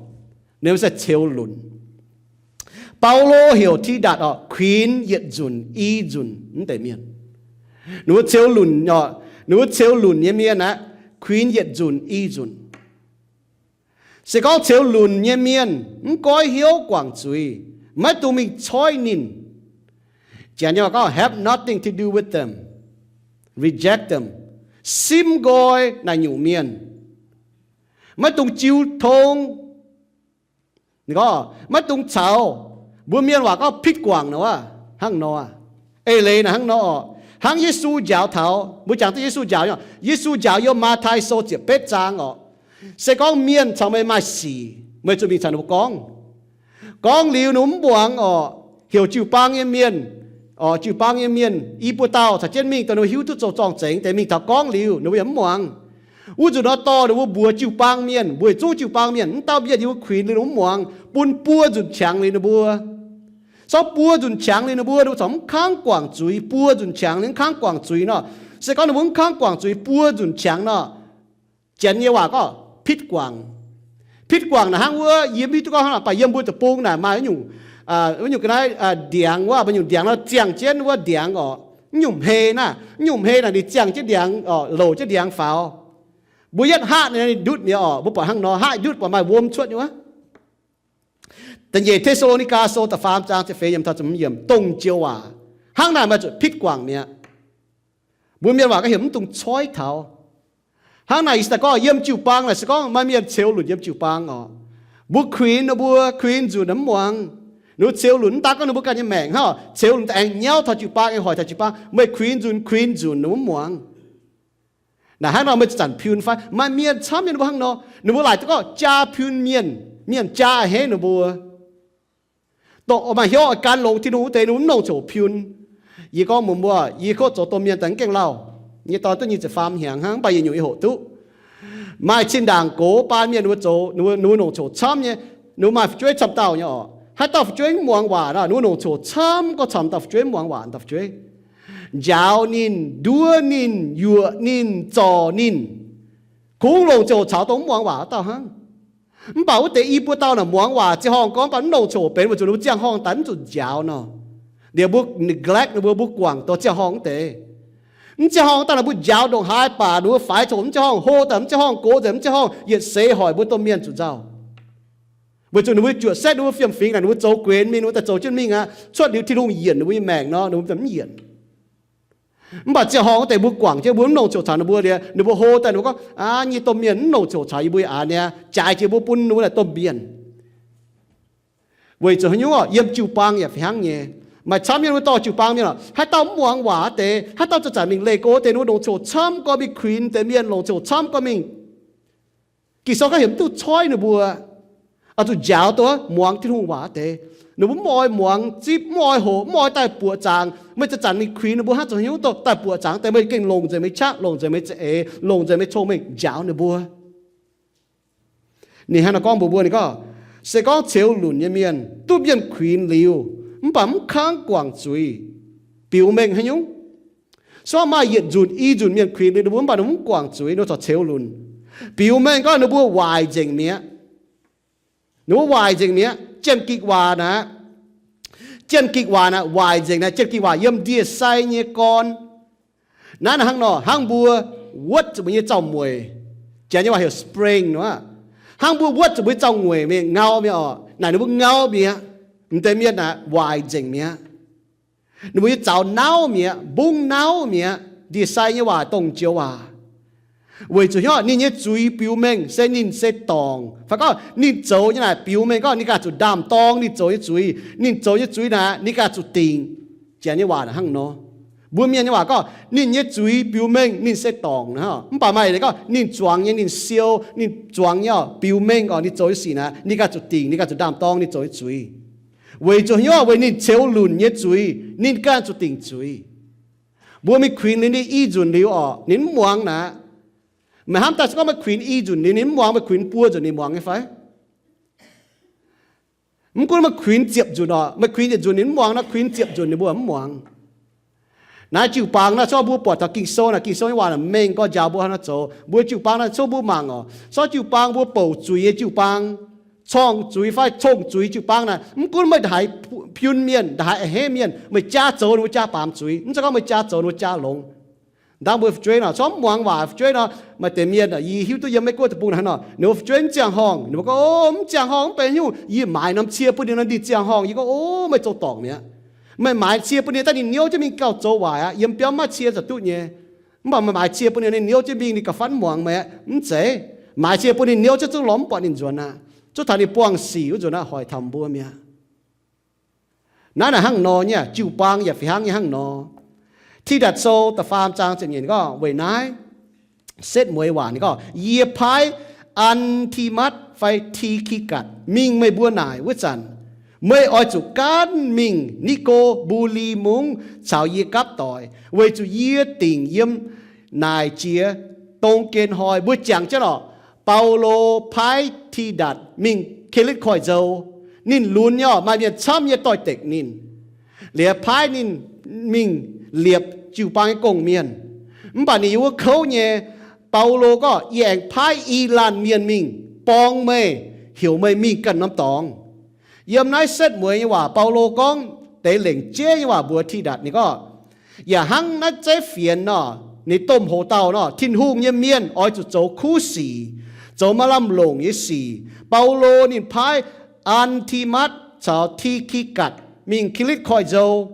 Ninh mbuo se ceux lunc. Baulo heuc Tidatc oc, kuinx yietc nzunc i nzunc mv deix mienh. Ninh mbuo ceux lunc oc, ninh mbuo ceux lunc nyei mienh aeqv, kuinx yietc nzunc i nzunc. Se gorngv ceux lunc nyei mienh mv goiv hnyouv guangc zuiz, maiv dungx mingh coiv ninh. Janx nyei waac gorngv have nothing to do with them, reject them. Simv nqoi naaic nyungc mienh. Maiv dungx jiu tong. Ninh gorngv, maiv dungx caux. Mbuo mienh waac gorngv pitv guangc nor wuov, hnangv nor. Eix leiz naaic hnangv nor oc. Hnangv Yesu njaaux taux, mbuo jangx duqv Yesu njaaux nyei oc. Yesu njaaux yiem Matv^tai Sou ziepc betv zaang oc. Se gorngv mienh caux meih maaih sic, meih zuqc mingh caux ninh mbuo gorngv. Gorngv liuz ninh mbuo mv muangx oc, heuc jiu-baang nyei mienh, oc, jiu-baang nyei mienh i buo dauh caux jienv mingh, dongh ninh mbuo hiuv duqv zoux zorng-zengx deix mingh taux gorngv liuz, ninh mbuo yaac mv muangx. Wuov nzunc nor dorh ninh mbuo mbuox jiu-baang mienh, weic zuqc jiu-baang mienh mv dauh mienh yiem wuov kuinx liuz ninh mbuo mv muangx, bun buo nzunc qangx liuz ninh mbuo. Sortv buo nzunc qangx liuz ninh mbuo, ninh mbuo corc mv kangv guangc zuiz, buo nzunc qangx liuz mv kangv guangc zuiz nor. Se gorngv ninh mbuo mv kangv guangc zuiz buo nzunc qangx nor, Janx nyei waac gorngv pitv guangc. Pitv guangc naaic hnangv wuov, yie mv hiuv duqv gorngv hnangv, mv baac yiem mbuo deic-bung naaic maaih wuov nyungc, wuov nyungc ga'naaiv ndiangx wuov, maaih nyungc ndiangx nor ziangh jienv wuov ndiangx oc. Wuov nyungc hmei naaic, wuov nyungc hmei naaic ninh ziangh jienv ndiangx oc, louc jienv ndiangx faaux. Mbuo yietv haav ninh ndutv mi'aqv oc. Mbuo buatc hnangv nor, haav ndutv buatc maaih wuom cuotv nyei wuov. Da'nyeic Te^saa^lo^ni^gaa Sou da'faam zaang ziepc feix yiemc taux ziepc hmz yiemc, dongh joux waac. Hnangv naaic maaih zuqc pitv guangc mi'aqv. Mbuo mienh waac gorngv heuc mv dungx coiv taux. Hnangv naaic ih zanc gorngv yiem jiu-baang naaic se gorngv maaih mienh ceux lunc yiem jiu-baang oc. Mbuo kuinx ninh mbuo, kuinx nzunc mv muangx. Ninh mbuo ceux lunc mv daan gorngv ninh mbuo ganh nyei maengc hnangv, ceux lunc daaih aengx nyauv taux jiu-baang, aengx hoic taux jiu-baang, meih kuinx nzunc, kuinx nzunc ninh mv muangx. Naaic hnangv nor meih zanc piun fai maaih mienh camv nyei ninh mbuo hnangv nor, ninh mbuo laaic duqv gorngv jaa piun mienh, mienh jaa a'hneiv ninh mbuo. Dongh maaih hnyouv oix gan longx Tin-Hungh wuov deix ninh mbuo mv longc coc piun. Yie gorngv mbuox mbuo, yie kov zoux domh mienh daaih mv gaengh lauh. Yie nyei dorn duqv nyic ziepc faam hnyangx hnangv, mv baac yie nyungc yie hoqc duqv. Maaih zinh ndaangc gox baan mienh ninh mbuo zoux, ninh mbuo, ninh mbuo longc coc camv nyei, ninh mbuo maaih fu'jueiv camv dauh nyei oc. Haaix dauh fu'jueiv mv muangx waac nor, ninh mbuo longc coc camv gorngv caux dauh fu'jueiv mv muangx waac dauh fu'jueiv. Njaaux ninh, nduov ninh, yuoqc ninh, zorc ninh. Kungx longc ziangh hoc caux dongh mv muangx waac wuov dauh hnangv. Mv baac wuov deix i buo dauh naaic muangx waac, ziangh horngh gorngv mv baac mv longc coc benx weic zuqc ninh mbuo ziangh horngh daaih mv zuqc njaaux nor. Liuz mbuo neglect ninh mbuo, mbuo guangc dorh ziangh horngh wuov deix. Mv ziangh horngh daaih naaic mbuo njaaux ndongc haaix baac ninh mbuo faix coc mv ziangh horngh, hlo daaih mv ziangh horngh, gox daaih mv ziangh horngh, yietc seix hoic mbuo domh mienh zuqc nzauh. Weic zuqc ninh mbuo juoqc setv ninh mbuo fiem-fingx naaic, ninh mbuo zoux guenx mingh, ninh mbuo daaih zoux jienv mingh aqv. Cuotv liuz Tin-Hungh yienc ninh mbuo nyei maengc nor, ninh mbuo mv yienc. Mv baac ziangh horngh wuov deix mbuo guangc jienv, mbuo mv longc coc caux ninh mbuo liuz, ninh mbuo hlo daaih ninh mbuo gorngv, aav, nyei domh mienh mv longc coc caux yie mbuo aqv niaa, jaaix jiex mbuo bun ninh mbuo naaic domh mienh. Weic zuqc haaix nyungc oc, yiem jiu-baang yaac fih hnangv nyei. Maaih camv mienh mbuo dorh jiu-baang mienh oc, haaix dauh mv muangx waac deix, haaix dauh zanc-zanc mingh leih go deix, ninh mbuo longc coc camv gorngv mingh kuinx deix mienh, longc coc camv gorngv mingh. Ging-Sou gorngv heuc mv duqv coiv ninh mbuo. Oix zuqc njaaux duqv muangx Tin-Hungh waac deix. Ninh mbuo mv oix muangx zipv, mv oix hoqc, mv oix daaih buoqc zaangc. Meih zanc-zanc mingh kuinx ninh mbuo hnangv zoux hnyouv dongh daaih buoqc zaangc deix, meih gengh longc nzengc meih qaqv, longc nzengc meih za'eix, longc nzengc meih cong-mengh njaaux ninh mbuo. Ninh hnangv naaiv gorngv mbuox mbuo, ninh gorngv, se gorngv ceux lunc nyei mienh duqv mienh kuinx liuz, mv baac mv kangv guangc zuiz, biux mengh haaix nyungc? Se gorngv maaih yietc nzunc i nzunc mienh kuinx liuz ninh mbuo, mv baac ninh mbuo mv guangc zuiz, ninh mbuo corc ceux lunc, biux mengh gorngv ninh mbuo waaic nzengc mi'aqv. Ninh mbuo waaic nzengc mi'aqv. Jien-gikc waac naaic, jien-gikc waac naaic waaic nzengc naaic, jien-gikc waac yiem ndie-sai nyei gorn. Naaiv naaic hnangv nor, hnangv mbuo wuotv zuqc mbuo nyei zaux-mueic, Janx nyei waac heuc spring nor aqv. Hnangv mbuo wuotv zuqc mbuo nyei zaux-mueic mingh ngau mi'aqv orqc. Naaic ninh mbuo ngau mi'aqv. M'deix mienh naaic waaic nzengc mi'aqv. Ninh mbuo nyei zaux nauv mi'aqv, mbungv nauv mi'aqv. Ndie-sai nyei waac dongh joux waac. Weic zuqc hnyouv ninh nyei zuiz biux mengh se ninh se dorngc. Fai gorngv ninh zoux nyei naaic biux mengh gorngv ninh ganh zuqc ndaam-dorng ninh zoux nyei zuiz. Ninh zoux nyei zuiz naaic ninh ganh zuqc dingc. Janx nyei waac hnangv nor. Mbuo mienh nyei waac gorngv ninh nyei zuiz biux mengh ninh se dorngc. Mv baac maaih deix gorngv ninh zuangx nyei, ninh siou, ninh zuangx nyei orqc, biux mengh orqc, ninh zoux nyei sic naaic ninh ganh zuqc dingc, ninh ganh zuqc ndaam-dorng ninh zoux nyei zuiz. Weic zuqc hnyouv weic ninh ceux lunc nyei zuiz, ninh ganh zuqc dingc zuiz. Mbuo mingh kuinx ninh i nzunc liuz orqc, ninh mv muangx naaic. Meih hnamv daaih se gorngv meih kuinx i nzunc liuz ninh mv muangx, meih kuinx buo nzunc ninh muangx nyei fai? Mv gunv meih kuinx ziepc nzunc orqc, meih kuinx yietc nzunc ninh mv muangx nor, kuinx ziepc nzunc ninh mbuo mv muangx. Naaiv jiu-baang naaiv, se gorngv mbuo buatc taux Ging-Sou naaic, Ging-Sou nyei waac naaic mengh gorx njaaux mbuo haaix nor zoux. Mbuo jiu-baang naaic, se gorngv mbuo mangc orqc, se gorngv jiu-baang mbuo bouc zuiz nyei jiu-baang, corngh zuiz fai cong-zuiz jiu-baang naaic, mv gunv meih ndongc haaix piun mienh, ndongc haaix a'hneiv mienh, meih jaa zoux ninh mbuo jaa baamz zuiz, mv zeiz gorngv meih jaa zoux ninh mbuo jaa longx. Ndaangc mbuo fu'jueiv nor, corngv mv muangx waac fu'jueiv nor, maaih deix mienh yie hiuv duqv yiem Meiv Guoqv deic-bung hnangv nor, ninh mbuo fu'jueiv mv ziangh horngh, ninh mbuo gorngv, O, mv ziangh horngh mv benx nyungc, yie maaiz norm cie bun ninh nor, ninh ziangh horngh. Yie gorngv, O, meih zoux dorngc mi'aqv. Meih maaiz cie bun ninh daaih ninh niouv jienv mingh gauh zoux waaic aqv, yiem biauv mv maaih cie zuqc duqv nyei. Mv baac meih maaiz cie bun ninh, ninh niouv jienv mingh ninh gauh fai mv muangx meih aqv. Mv zeiz, maaiz cie bun ninh niouv jienv zungv lorz mv buatc ninh nzuonx aqv. Zungv taux ninh buangh sic wuov nzunc aqv, hoic taux mbuo mi'aqv. Naaiv naaic hnangv nor nyei, jiu-baang yaac fih hnangv nyei hnangv nor. Tidatc Sou da'faam zaang ziepc nyeic ninh gorngv, weic naaiv setv mueiz waac ninh gorngv, Yie paaiv An^ti^matv fai Ti^ki^gatc mingh meih mbuo naaic wuov zanc, meih oix zuqc gaanv mingh Ni^go^mbu^li Mungv caux yie gapv doic, weic zuqc yie dingc yiem naaic jiex dong gen hnoi. Mbuo jangx jienv orqc, Baulo paaiv Tidatc mingh Kelitv Koiv-Nzou. Ninh lunx nyei orqc, maaih mienh camv nyei doix-dekc ninh, liuz paaiv ninh mingh liepc jiu-baang nyei gong-mienh. Mv baac ninh yiem wuov kouv nyei. Baulo gorngv, Yie aengx paaiv i laanh mienh mingh borng meih, heuc meih mingh ganh norm dorngx. Yiem naaiv setv mueiz nyei waac Baulo gorngv deix lengc jeiv nyei waac mbuox Tidatc. Ninh gorngv, yaac hnangv naaiv zeiv fienx nor, ninh domh hoc dauh nor, Tin-Hungh nyei mienh oix zuqc zoux kuv sic, zoux maaih lamh longc nyei sic. Baulo ninh paaiv An^ti^matv caux Ti^ki^gatc mingh Kelitv Koiv-Nzou.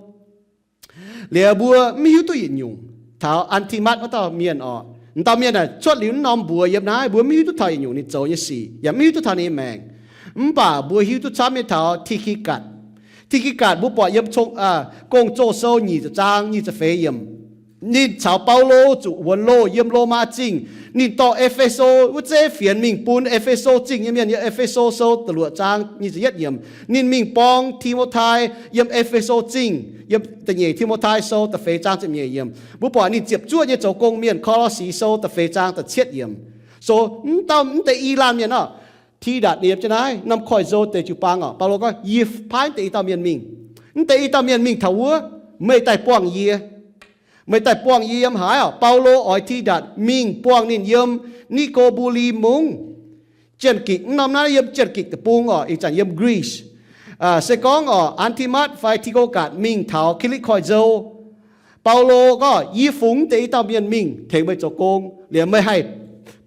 Liuz mbuo mv hiuv duqv yietc nyungc taux An^ti^matv wuov dauh mienh orqc. Dauh mienh naaic cuotv liuz wuov norm mbuox yiem naaiv, mbuo mv hiuv duqv taux yietc nyungc ninh zoux nyei sic, yaac mv hiuv duqv taux ninh nyei maengc. Mv baac mbuo hiuv duqv camv nyei taux Ti^ki^gatc. Ti^ki^gatc mbuo buatc yiem Gong-Zoh Sou nyic ziepc zaang nyic ziepc feix yiemc. Ninh caux Baulo zuqc wuonx loh yiem Lomaa Zingh. Ninh dorh E^fe^so wuov zeiv fienx mingh bun E^fe^so Zingh nyei mienh. Yiem E^fe^so Sou da'luoqc zaang nyic ziepc yietv yiemc, ninh mingh borng Ti^mo^tai yiem E^fe^so Zingh, yiem da'nyeic Ti^mo^tai Sou da'feix zaang ziepc nyeic yiemc. Mbuo buatc ninh ziepc zuoqv nyei zoux gong-mienh, Ko^lo^si Sou da'feix zaang da'cietv yiemc. So mv dauh mv deix i laanh mienh orqc, Tidatc ninh yiem jienv naaiv norm Koiv-Nzou deix jiu-baang orqc. Baulo gorngv, Yie paaiv mv deix i dauh mienh mingh. Mv deix i dauh mienh mingh taux wuov, meih daaih buangh yie. Meih daaih buangh yie yiem haaix orqc? Baulo oix Tidatc mingh buangh ninh yiem Ni^go^mbu^li Mungv. Janx-gikc mv norm naaiv yiem Janx-gikc deic-bung orqc, ih zanc yiem Greece. Se gorngv orqc, An^ti^matv fai Ti^ki^gatc mingh taux Kelitv Koiv-Nzou, Baulo gorngv, Yie fungx mv deix i dauh mienh mingh tengx meih zoux gong, liuz meih haih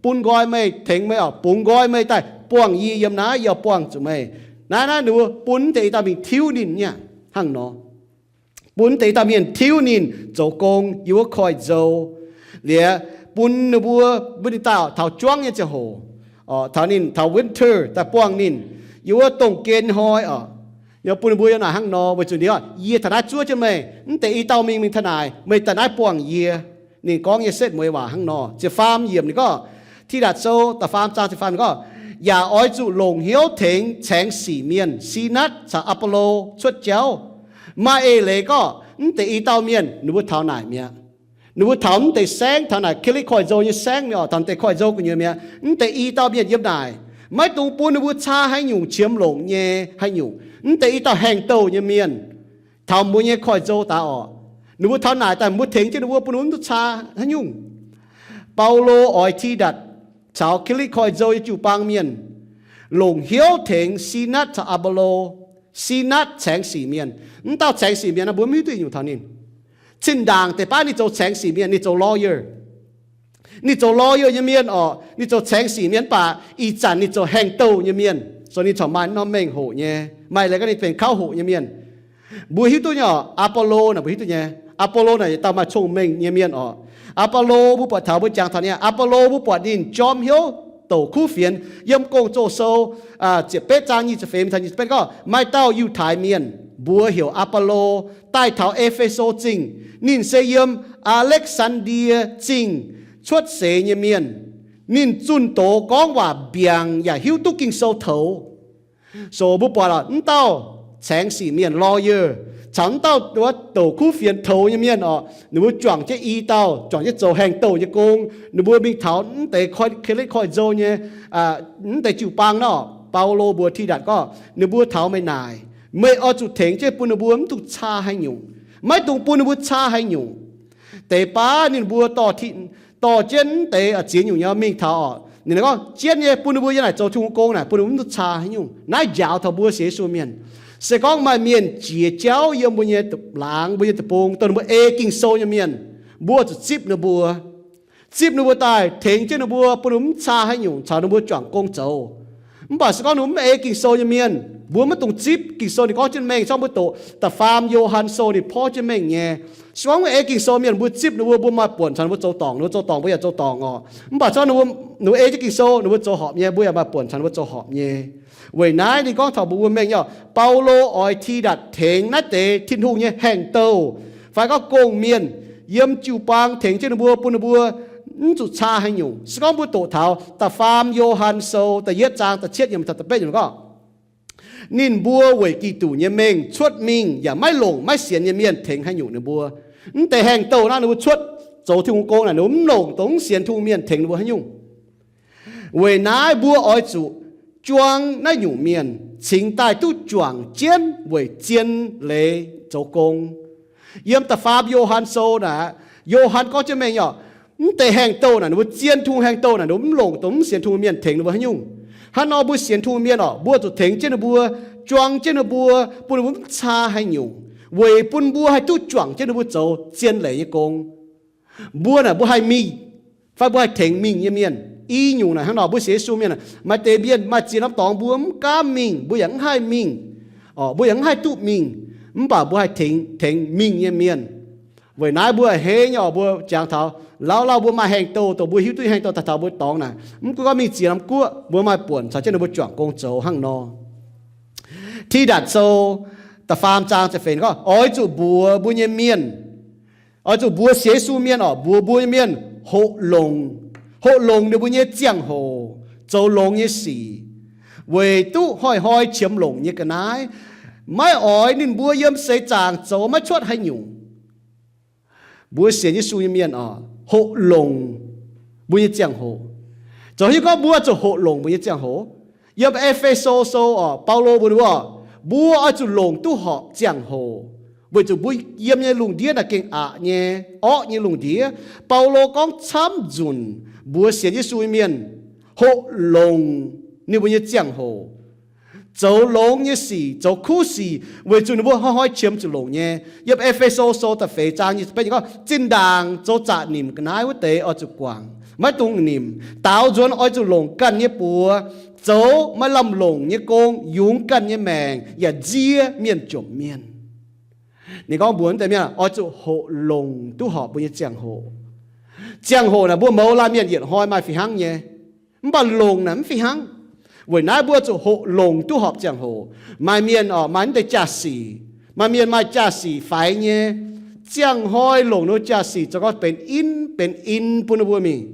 bun nqoi meih, tengx meih orqc, bungx nqoi meih daaih buangh yie yiem naaiv, yie buangh zuqc meih. Naaiv, naaiv ninh mbuo bun mv deix i dauh mingh tiuv ninh nyei hnangv nor. Bun mv deix i dauh mienh tiuv ninh zoux gong yiem wuov koiv-nzou. Liuz bun ninh mbuo, bun ninh daaih taux juangv nyei ziangh hoc, taux ninh taux winter daaih buangh ninh yiem wuov dongh gen hnoi orqc. Yie bun ninh mbuo yiem naaic hnangv nor weic zuqc ninh, yie taux naaiv zuov jienv meih, mv deix i dauh mingh, mingh taux naaic, meih daaih naaiv buangh yie. Ninh gorngv nyei setv mueiz waac hnangv nor. Ziepc faam yiemc ninh gorngv, Tidatc Sou da'faam zaang ziepc faam ninh gorngv, yaac oix zuqc longc hnyouv tengx caengx sic mienh, Sinatv caux Apolo, cuotv jauv. Maaih eix leiz gorngv mv deix i dauh mienh ninh mbuo taux naaic mi'aqv. Ninh mbuo taux mv deix saengv, taux naaic Kiv^li Koiv-Nzou nyei saengv mi'aqv, taux mv deix koiv-nzou gu'nyuoz mi'aqv. Mv deix i dauh mienh yiem naaic maiv dungx bun ninh mbuo caa haaix nyungc, qiemx longc nyei haaix nyungc. Mv deix i dauh haengh douh nyei mienh taux mbuo nyei koiv-nzou daaih orqc, ninh mbuo taux naaic daaih mbuo tengx jienv ninh mbuo, bun ninh mbuo mv duqv caa haaix nyungc. Baulo oix Tidatc caux Kiv^li Koiv-Nzou nyei jiu-baang mienh longc hnyouv tengx Sinatv caux Apolo. Sinatv caengx sic mienh. Mv dauh caengx sic mienh naaiv mbuo mv hiuv duqv nyungc taux ninh. Zinh ndaangc deix baav ninh zoux caengx sic mienh, ninh zoux lawyer. Ninh zoux lawyer nyei mienh orqc, ninh zoux caengx sic mienh, mv baac ih zanc ninh zoux haengh douh nyei mienh, so ninh corc maaih norm mengh hoqc nyei. Maaih leiz gorngv ninh benx kauv hoqc nyei mienh. Mbuo hiuv duqv nyei orqc, Apolo naaic mbuo hiuv duqv nyei. Apolo naaic yietc dauh maaih cong-mengh nyei mienh orqc. Apolo mbuo buatc taux, mbuo jangx taux ninh aqv. Apolo mbuo buatc ninh jorm hnyouv douc kuv fienx. Yiem Gong-Zoh Sou ziepc betv zaang nyic ziepc feix mingh taux nyic ziepc betv gorngv, maaih dauh Yiutai mienh, mbuox heuc Apolo, daaih taux E^fe^so Zingh. Ninh se yiem Aa^lekv^saan^ndie Zingh cuotv seix nyei mienh. Ninh zunh doz gorngv waac mbiaangc yaac hiuv duqv Ging-Sou toux. So mbuo buatc lorqc, mv dauh caengx sic mienh, lawyer, caux mv dauh douc kuv fienx toux nyei mienh orqc, ninh mbuo juangc jienv i dauh, juangc jienv zoux haengh douh nyei gong. Ninh mbuo mingh taux mv deix Kiv^li Koiv-Nzou nyei, mv deix jiu-baang nor. Baulo mbuox Tidatc gorngv, ninh mbuo taux meih naaic, meih oix zuqc tengx jienv bun ninh mbuo mv dungx caa haaix nyungc. Maiv dungx bun ninh mbuo caa haaix nyungc. Deix baav ninh mbuo dorh jienv mv deix ziex nyungc nyei mingh taux orqc, ninh gorngv, jienv nyei bun ninh mbuo yiem naaic zoux Tin-Hungh gong naaic, bun ninh mbuo mv dungx caa haaix nyungc. Naaiv njaaux taux mbuo sienx Yesu mienh. Se gorngv maaih mienh jiex jauv yiem mbuo nyei laangz, mbuo nyei deic-bung, dongh ninh mbuo ei Ging-Sou nyei mienh, mbuo zuqc zipv ninh mbuo. Zipv ninh mbuo daaih, tengx jienv ninh mbuo, bun ninh mbuo mv caa haaix nyungc, caux ninh mbuo juangc gong zoux. Mv baac se gorngv ninh mbuo mv ei Ging-Sou nyei mienh, mbuo maiv dungx zipv. Ging-Sou ninh gorngv jienv mengh, se gorngv mbuo doqc da'faam Yo^han Sou ninh porv jienv mengh nyei. Se gorngv mbuo ei Ging-Sou mienh, mbuo zipv ninh mbuo, mbuo maaih buonc caux ninh mbuo zoux dorngc, ninh mbuo zoux dorngc, mbuo yaac zoux dorngc orqc. Mv baac se gorngv ninh mbuo ei jienv Ging-Sou, ninh mbuo zoux horpc nyei, mbuo yaac maaih buonc caux ninh mbuo zoux horpc nyei. Weic naaiv ninh gorngv taux mbuo mbuo mengh nyei orqc, Baulo oix Tidatc tengx naaiv deix Tin-Hungh nyei haengh douh fai gorngv gong-mienh yiem jiu-baang tengx jienv ninh mbuo, bun ninh mbuo mv zuqc caa haaix nyungc. Se gorngv mbuo doqc taux da'faam Yo^han Sou da'yietv zaang da'cietv yiemc taux da'betv yiemc gorngv, ninh mbuo weic Giduc nyei mengh cuotv mingh yaac maiv longc maiv sienx nyei mienh tengx haaix nyungc ninh mbuo. Mv deix haengh douh naaiv ninh mbuo cuotv zoux Tin-Hungh gong naaic, ninh mbuo mv longc dongh mv sienx Tin-Hungh mienh tengx ninh mbuo haaix nyungc. Weic naaiv mbuo oix zuqc juang naaiv nyungc mienh cingx daaih duqv juangc jienv weic zien leiz zoux gong. Yiem da'faam Yo^han Sou naaic, Yo^han gorngv jienv mengh nyei orqc, mv deix haengh douh naaic, ninh mbuo zien Tin-Hungh haengh douh naaic, ninh mbuo mv longc dongh mv sienx Tin-Hungh mienh tengx ninh mbuo haaix nyungc. Hnangv nor mbuo sienx Tin-Hungh mienh orqc, mbuo zuqc tengx jienv ninh mbuo, juang jienv ninh mbuo, bun ninh mbuo mv caa haaix nyungc, weic bun mbuo haih duqv juangc jienv ninh mbuo zoux zien leiz nyei gong. Mbuo naaic mbuo haih mingh, fai mbuo haih tengx mingh nyei mienh. I nyungc naaic hnangv nor, mbuo sienx Yesu mienh, maaih deix mienh maaih ziex norm dorngx mbuo mv gaamv mingh, mbuo yaac mv haih mingh, orqc, mbuo yaac mv haih duqv mingh, mv baac mbuo haih tengx, tengx mingh nyei mienh. Weic naaiv mbuo a'hneiv nyei orqc, mbuo jangx taux lauh lauh mbuo maaih haengh douh, dongh mbuo hiuv duqv haengh douh daaih taux mbuo dorngx naaic, mv gunv gorngv mingh ziex norm guoqv, mbuo maaih buonc caux jienv ninh mbuo juangc gong zoux hnangv nor. Tidatc Sou da'faam zaang ziepc feix gorngv, oix zuqc mbuox mbuo nyei mienh, oix zuqc mbuox sienx Yesu mienh orqc, mbuox mbuo nyei mienh hoqc longc, hoqc longc ninh mbuo nyei ziangh hoc zoux longx nyei sic, weic duqv hnoi-hnoi qiemx longc nyei ga'naaiv. Maiv oix ninh mbuo yiem seix zaangc zoux maiv cuotv haaix nyungc. Mbuo sienx Yesu nyei mienh orqc, hoqc longc mbuo nyei ziangh hoc. Zoux hiuv gorngv mbuo zuqc hoqc longc mbuo nyei ziangh hoc. Yiem E^fe^so Sou orqc, Baulo mbuox ninh mbuo, mbuo oix zuqc longc duqv horpc ziangh hoc, weic zuqc mbuo yiem nyei lungh ndiev naaic gengh aqc nyei, orqv nyei lungh ndiev. Baulo gorngv camv nzunc mbuox sienx Yesu nyei mienh hoqc longc ninh mbuo nyei ziangh hoc, zoux longx nyei sic, zoux kuv sic, weic zuqc ninh mbuo hnoi-hnoi qiemx zuqc longc nyei. Yiem E^fe^so Sou da'feix zaang nyic ziepc betv gorngv, zinh ndaangc zoux zaqc nimc ga'naaiv wuov deix oix zuqc guangc, maiv dungx nimc. Daaux nzuonx oix zuqc longc ganh nyei buoz, zoux maaih lamh longc nyei gong, yungz ganh nyei maengc, yaac nziev mienh jomc mienh. Ninh gorngv mbuox wuov deix mienh oix zuqc hoqc longc duqv horpc mbuo nyei ziangh hoc. Ziangh hoc naaic mbuo mouz laanh mienh yietc hnoi maaih fih hnangv nyei, mv baac longc naaic mv fih hnangv. Weic naaiv mbuo zuqc hoqc longc duqv horpc ziangh hoc. Maaih mienh orqc, maaih wuov deix jaa-sic, maaih mienh maaih jaa-sic faix nyei, ziangh hnoi longc ninh jaa-sic zoux gorngv benx in, benx in bun ninh mbuo mingh.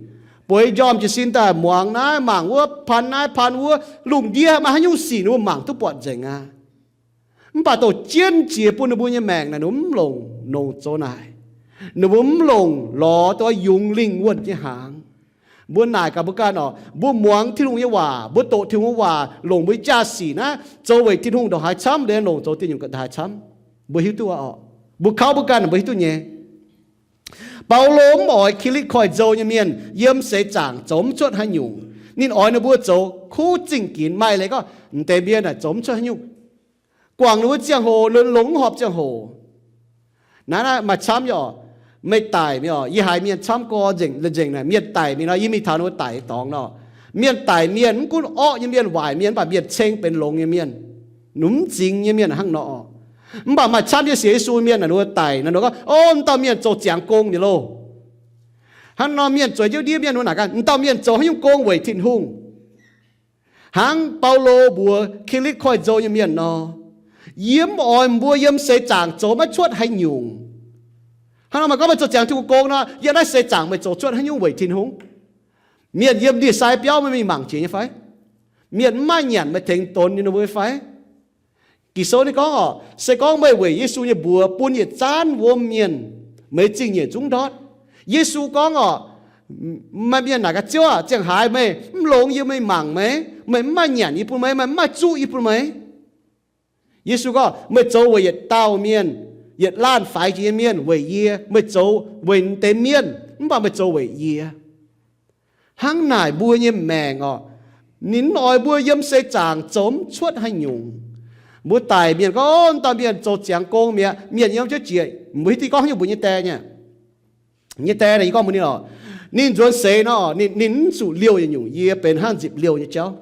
bueix njormh jiez sin daaih muangx naaiv mangc wuov, paan naaiv paan wuov, lungh ndiev maiv haaix nyungc sic ninh mbuo mangc duqv buatc nzengc aqv. Mv baac dongh jienv jiex bun ninh mbuo nyei maengc naaic, ninh mbuo mv longc nongc zoux naaic. Ninh mbuo mv longc lorz dongh yungz lingh wuonh nyei hnaangx. Mbuo naaic gaax mbuo ganh oc, mbuo muangx Tin-Hungh nyei waac, mbuo doqc Tin-Hungh nyei waac longc mbuo nyei jaa-sic naaiv zoux weic Tin-Hungh ndongc haaix camv, liemh longc zoux dieh nyungc ndongc haaix camv, mbuo hiuv duqv oc. Mbuo kauv mbuo ganh mbuo hiuv duqv nyei. Baulo mv oix Ki^litv Koiv-Nzou nyei mienh yiem seix zaangc zoux mv cuotv haaix nyungc. Ninh oix ninh mbuo zoux kuv zingh ginx, maaih leiz gorngv m'deix mienh naaic zoux mv cuotv haaix nyungc, guangc ninh mbuo ziangh hoc, longx mv horpc ziangh hoc. Naaiv, naaiv maaih camv nyei oc. Meih daic mingh oc, yie haiz mienh camv gorx nzengc, nzengc naaic, mienh daic mingh nor, yie mingh taux ninh mbuo daic dorngx nor, mienh daic mienh, mv gunv orqv nyei mienh, waaic mienh, mv baac mienh ceng benx longx nyei mienh, mv zingx nyei mienh hnangv nor oc. Mv baac maaih camv nyei sienx Yesu mienh naaic, ninh mbuo daic naaic, ninh mbuo gorngv, O, m'dauh mienh zoux ziangx gong nyei loh. Hnangv nor mienh zueiz jienv ndiev mienh, ninh mbuo naaic ganh, M'dauh mienh zoux haaix nyungc gong weic Tin-Hungh? Hnangv Baulo mbuox Ki^litv Koiv-Nzou nyei mienh nor, Yie mv oix mbuo yiem seix zaangc zoux maiv cuotv haaix nyungc. Hnangv nor meih gorngv meih zoux ziangx Tin-Hungh gong nor, yiem naaiv seix zaangc meih zoux cuotv haaix nyungc weic Tin-Hungh? Mienh yiem ndie-sai biauv meih mingh mangc jiex nyei fai? Mienh mv maaih nyanc meih tengx donx nyei ninh mbuo fai? Ging-Sou ninh gorngv oc, se gorngv meih weic Yesu nyei mbuox bun yietc zaanv wuom mienh, meih zingh nyeic zungv ndortv. Yesu gorngv oc, maaih mienh naaic gaax, Ziouv aac, ziangh haaix meih mv longx yie meih mangc meih? Meih mv maaih nyanc yie bun meih, meih mv maaih zuqv yie bun meih? Yesu gorngv, Meih zoux weic yietc dauh mienh, yietc laanh faix jiex nyei mienh weic yie. Meih zoux weic deix mienh, mv baac meih zoux weic yie. Hnangv naaic mbuo nyei maengc oc, ninh mv oix mbuo yiem seix zaangc zoux mv cuotv haaix nyungc. Mbuo daic mienh gorngv, Dauh mienh zoux ziangx gong mi'aqv, mienh yiem jienv jiex, mbuo hiuv duqv gorngv haaix nyungc mbuo nyei die nyei. Nyei die naaic, yie gorngv mbuox ninh oc, ninh nzuonx seix nor, ninh, ninh mv zuqc liouh yietc nyungc, yie benx hnangv nzipc liouh nyei jauv.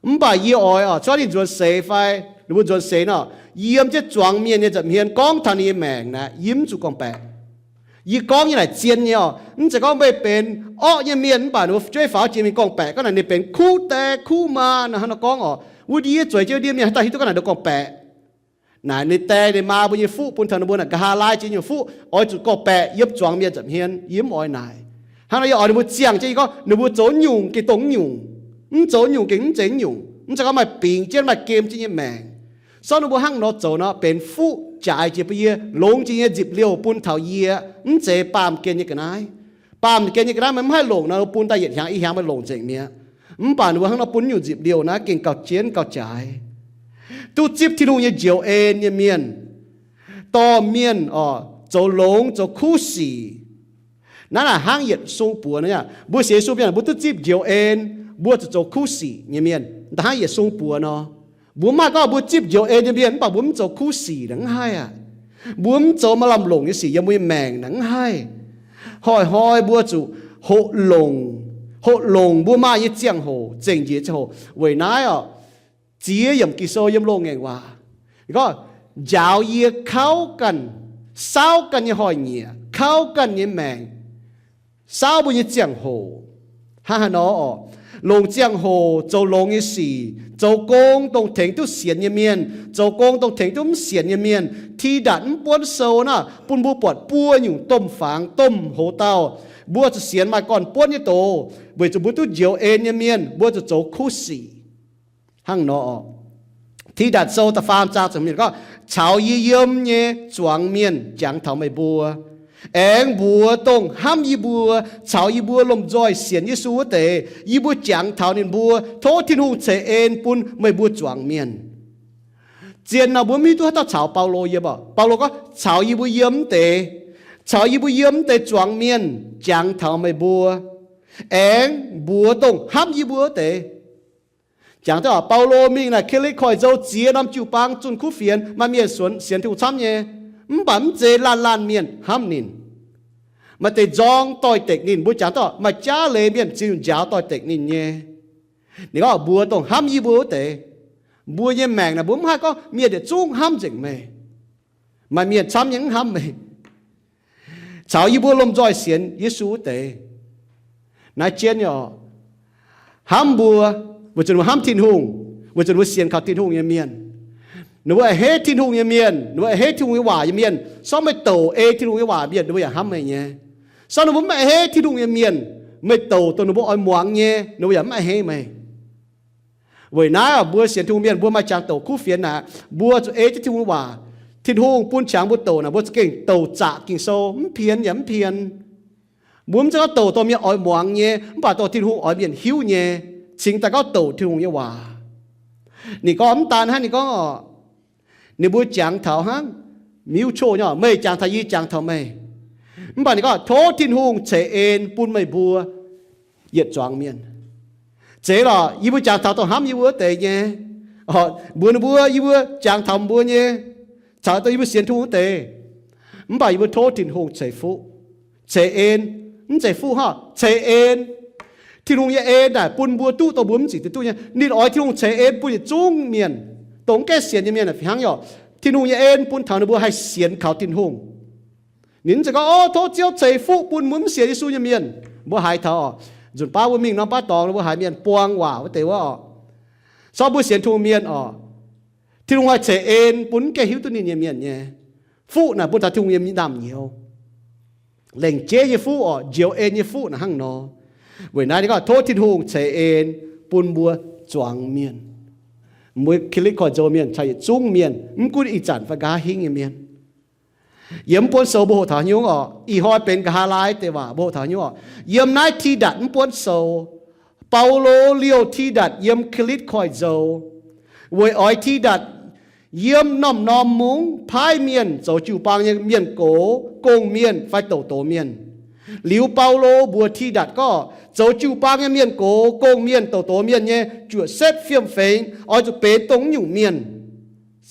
Mv baac yie oix oc, cuotv ninh nzuonx seix fai ninh mbuo nzuonx seix nor, yiem jienv zuangx mienh nyei nza'hmien gorngv taux ninh nyei maengc naaic, yie mv zuqc gorngv-baeqc. Yie gorngv nyei naaic zien nyei oc. Mv zeiz gorngv meih benx orqv nyei mienh mv baac ninh mbuo fu'jueiv faaux jiex mingh gorngv-baeqc gorngv naaic ninh benx kuv die kuv maa nor, hnangv nor gorngv oc. Wuov ndiev zueiz jienv ndiev mienh haaix dauh hiuv duqv gorngv naaic ninh gorngv-baeqc. Naaic ninh die ninh maa mbuo nyei fuqv bun taux ninh mbuo naaic nqa'haav laai jiex nyungc fuqv oix zuqc gorngv-baeqc yiem zuangx mienh nza'hmien, yie mv oix naaic. Hnangv nor yie oix ninh mbuo ziangh jienv yie gorngv ninh mbuo zoux nyungc gengh dongh nyungc, mv zoux nyungc gengh mv zeiz nyungc. Mv zeiz gorngv maaih bingx jienv maaih gem jienv nyei maengc. Sortv ninh mbuo hnangv nor zoux nor benx fuqv jaaix jiex bun yie, longx jiex nyei nzipc liouh bun taux yie, mv zeiz baamh gen nyei ga'naaiv. Baamh gen nyei ga'naaiv meih mv haih longc nor, bun daaih yietc hnyangx i hnyangx meih longc nzengc mi'aqv. Mv baac ninh mbuo hnangv nor bun nyungc nzipc liouh naaiv gengh gauh jienv gauh jaaix. Duqv zipv Tin-Hungh nyei njoux en nyei mienh, dorh mienh oc zoux longx zoux kuv sic. Naaiv naaic hnangv yietc sung buoz nor, mbuo sienx Yesu mienh mbuo duqv zipv njoux en, mbuo zuqc zoux kuv sic nyei mienh. Da'hnangv yietc sung buoz nor, mbuo mv haih gorngv mbuo zipv njoux en nyei mienh mv baac mbuo mv zoux kuv sic, mv haih aqv. Mbuo mv zoux maaih lamh longc nyei sic yiem mbuo nyei maengc naaic, mv haih. Hnoi-hnoi mbuo zuqc hoqc longc, hoqc longc mbuo maaih nyei ziangh hoc, zengc njiec ziangh hoc. Weic naaiv oc, ziex yiemc Ging-Sou yiem Loz-Ngaengc Waac gorngv, Njaaux yie kauv ganh, saauv ganh nyei hnoi-nyieqc, kauv ganh nyei maengc, saauv mbuo nyei ziangh hoc. Hnangv haaix nor oc? Longc ziangh hoc zoux longx nyei sic, zoux gong dongh tengx duqv sienx nyei mienh, zoux gong dongh tengx duqv mv sienx nyei mienh. Tidatc mv buonv sou naaic bun mbuo buatc buo nyungc domh fangx domh hoc-dauh. Mbuo zuqc sienx maaih gorn-buonv nyei doz, weic zuqc mbuo duqv njoux en nyei mienh mbuo zuqc zoux kuv sic. Hnangv nor oc, Tidatc Sou da'faam zaang ziepc hmz gorngv, Caux yie yiem nyei zuangx mienh jangx taux meih mbuo. Aengx mbuox dongh hnamv yie mbuo caux yie mbuo lomh nzoih sienx Yesu wuov deix, yie mbuo jangx taux ninh mbuo. Tov Tin-Hungh ceix en bun meih mbuo zuangx mienh. Zien nor mbuo mv hiuv duqv haaix dauh caux Baulo yiem oc. Baulo gorngv, Caux yie mbuo yiem wuov deix, caux yie mbuo yiem wuov deix zuangx mienh jangx taux meih mbuo. Aengx mbuox dongh hnamv yie mbuo wuov deix. Jangx duqv oc, Baulo mingh naaic Ki^litv Koiv-Nzou ziex norm jiu-baang zunh kuv fienx, maaih mienh sienx Tin-Hungh camv nyei, mv baac mv zeiz laanh laanh mienh hnamv ninh. Maaih deix nzorng doix-dekc ninh. Mbuo jangx duqv maaih jaav leiz mienh ziux njaaux doix-dekc ninh nyei. Ninh gorngv, Mbuox dongh hnamv yie mbuo wuov deix. Mbuo nyei maengc naaic mbuo mv haih gorngv mienh yietc zungv hnamv nzengc meih. Maaih mienh camv nyei mv hnamv meih. Caux yie mbuo lomh nzoih sienx Yesu wuov deix. Naaiv jienv nyei oc. Hnamv mbuo, weic zuqc ninh mbuo hnamv Tin-Hungh, weic zuqc ninh mbuo sienx kaux Tin-Hungh nyei mienh. Ninh mbuo a'hneiv Tin-Hungh nyei mienh, ninh mbuo a'hneiv Tin-Hungh nyei waac nyei mienh. Sortv meih douc ei Tin-Hungh nyei waac mienh, ninh mbuo yaac hnamv meih nyei. Sortv ninh mbuo mv a'hneiv Tin-Hungh nyei mienh, Meih douc dongh ninh mbuo oix muangx nyei, ninh mbuo yaac mv a'hneiv meih. Weic naaiv mbuo sienx Tin-Hungh mienh mbuo maaih jangx douc kuv fienx naaic, mbuo zuqc ei jienv Tin-Hungh waac. Tin-Hungh bun qangx mbuo douc naaic, mbuo za'gengh douc zaqc Ging-Sou, mv pien yaac mv pien. Mbuo mv zeiz gorngv douc dongh mienh oix muangx nyei, mv baac dongh Tin-Hungh oix mienh hiuv nyei, cingx daaih gorngv douc Tin-Hungh nyei waac. Ninh gorngv mv daan hnangv, ninh gorngv oc, ninh mbuo jangx taux hnangv, mutual nyei, meih jangx taux yie, yie jangx taux meih. Mv baac ninh gorngv tov Tin-Hungh ceix en bun meih mbuo yietc zuangx mienh. Zeiz lorqc, yie mbuo jangx taux dongh hnamv yie mbuo wuov deix nyei, mbuox ninh mbuo yie mbuo jangx taux mbuo nyei, caux dongh yie mbuo sienx Tin-Hungh wuov deix. Mv baac yie mbuo tov Tin-Hungh ceix fuqv, ceix en, mv zeiz fuqv hnangv, ceix en. Tin-Hungh nyei en naaic bun mbuo duqv dongh mbuo mv zic duqv nyei. Ninh oix Tin-Hungh ceix en bun yietc zungv mienh, dongh mv gaengh sienx nyei mienh fih hnangv nyei. Tin-Hungh nyei en bun taux ninh mbuo haih sienx kaux Tin-Hungh. Ninh mv zeiz gorngv, o, tov Ziouv ceix fuqv bun mbuo mv sienx Yesu nyei mienh. Mbuo haiz taux oc, nzunc baav mbuo mingh norm baav dorngx, mbuo haiz mienh buang waac wuov deix wuov oc. Corc mbuo sienx Tin-Hungh mienh oc, Tin-Hungh haih ceix en bun mv gaengh hiuv duqv ninh nyei mienh nyei. Fuqv naaic bun taux Tin-Hungh nyei ndaamv-nyouz. Lengc jeiv nyei fuqv oc, njoux en nyei fuqv naaic hnangv nor. Weic naaiv ninh gorngv tov Tin-Hungh ceix en bun mbuo zuangx mienh. Mbuo Kitv Koiv-Nzou mienh caux yietc zungv mienh, mv gunv ih zanc fai nqa'haav hingv nyei mienh. Yiem mv buonv sou mbuo hoqc taux nyungc oc, ih hnoi benx nqa'haav laai deix waac mbuo hoqc taux nyungc oc. Yiem naaiv Tidatc mv buonv sou, Baulo liouh Tidatc yiem Kitv Koiv-Nzou, weic oix Tidatc yiem norm-norm mungv paaiv mienh zoux jiu-baang nyei mienh gox, gong-mienh fai douc doz mienh. Liuz Baulo mbuox Tidatc gorngv, zoux jiu-baang nyei mienh gox, gong-mienh, douc doz mienh nyei juoqc setv fiem-fenx oix zuqc benx dongh nyungc mienh,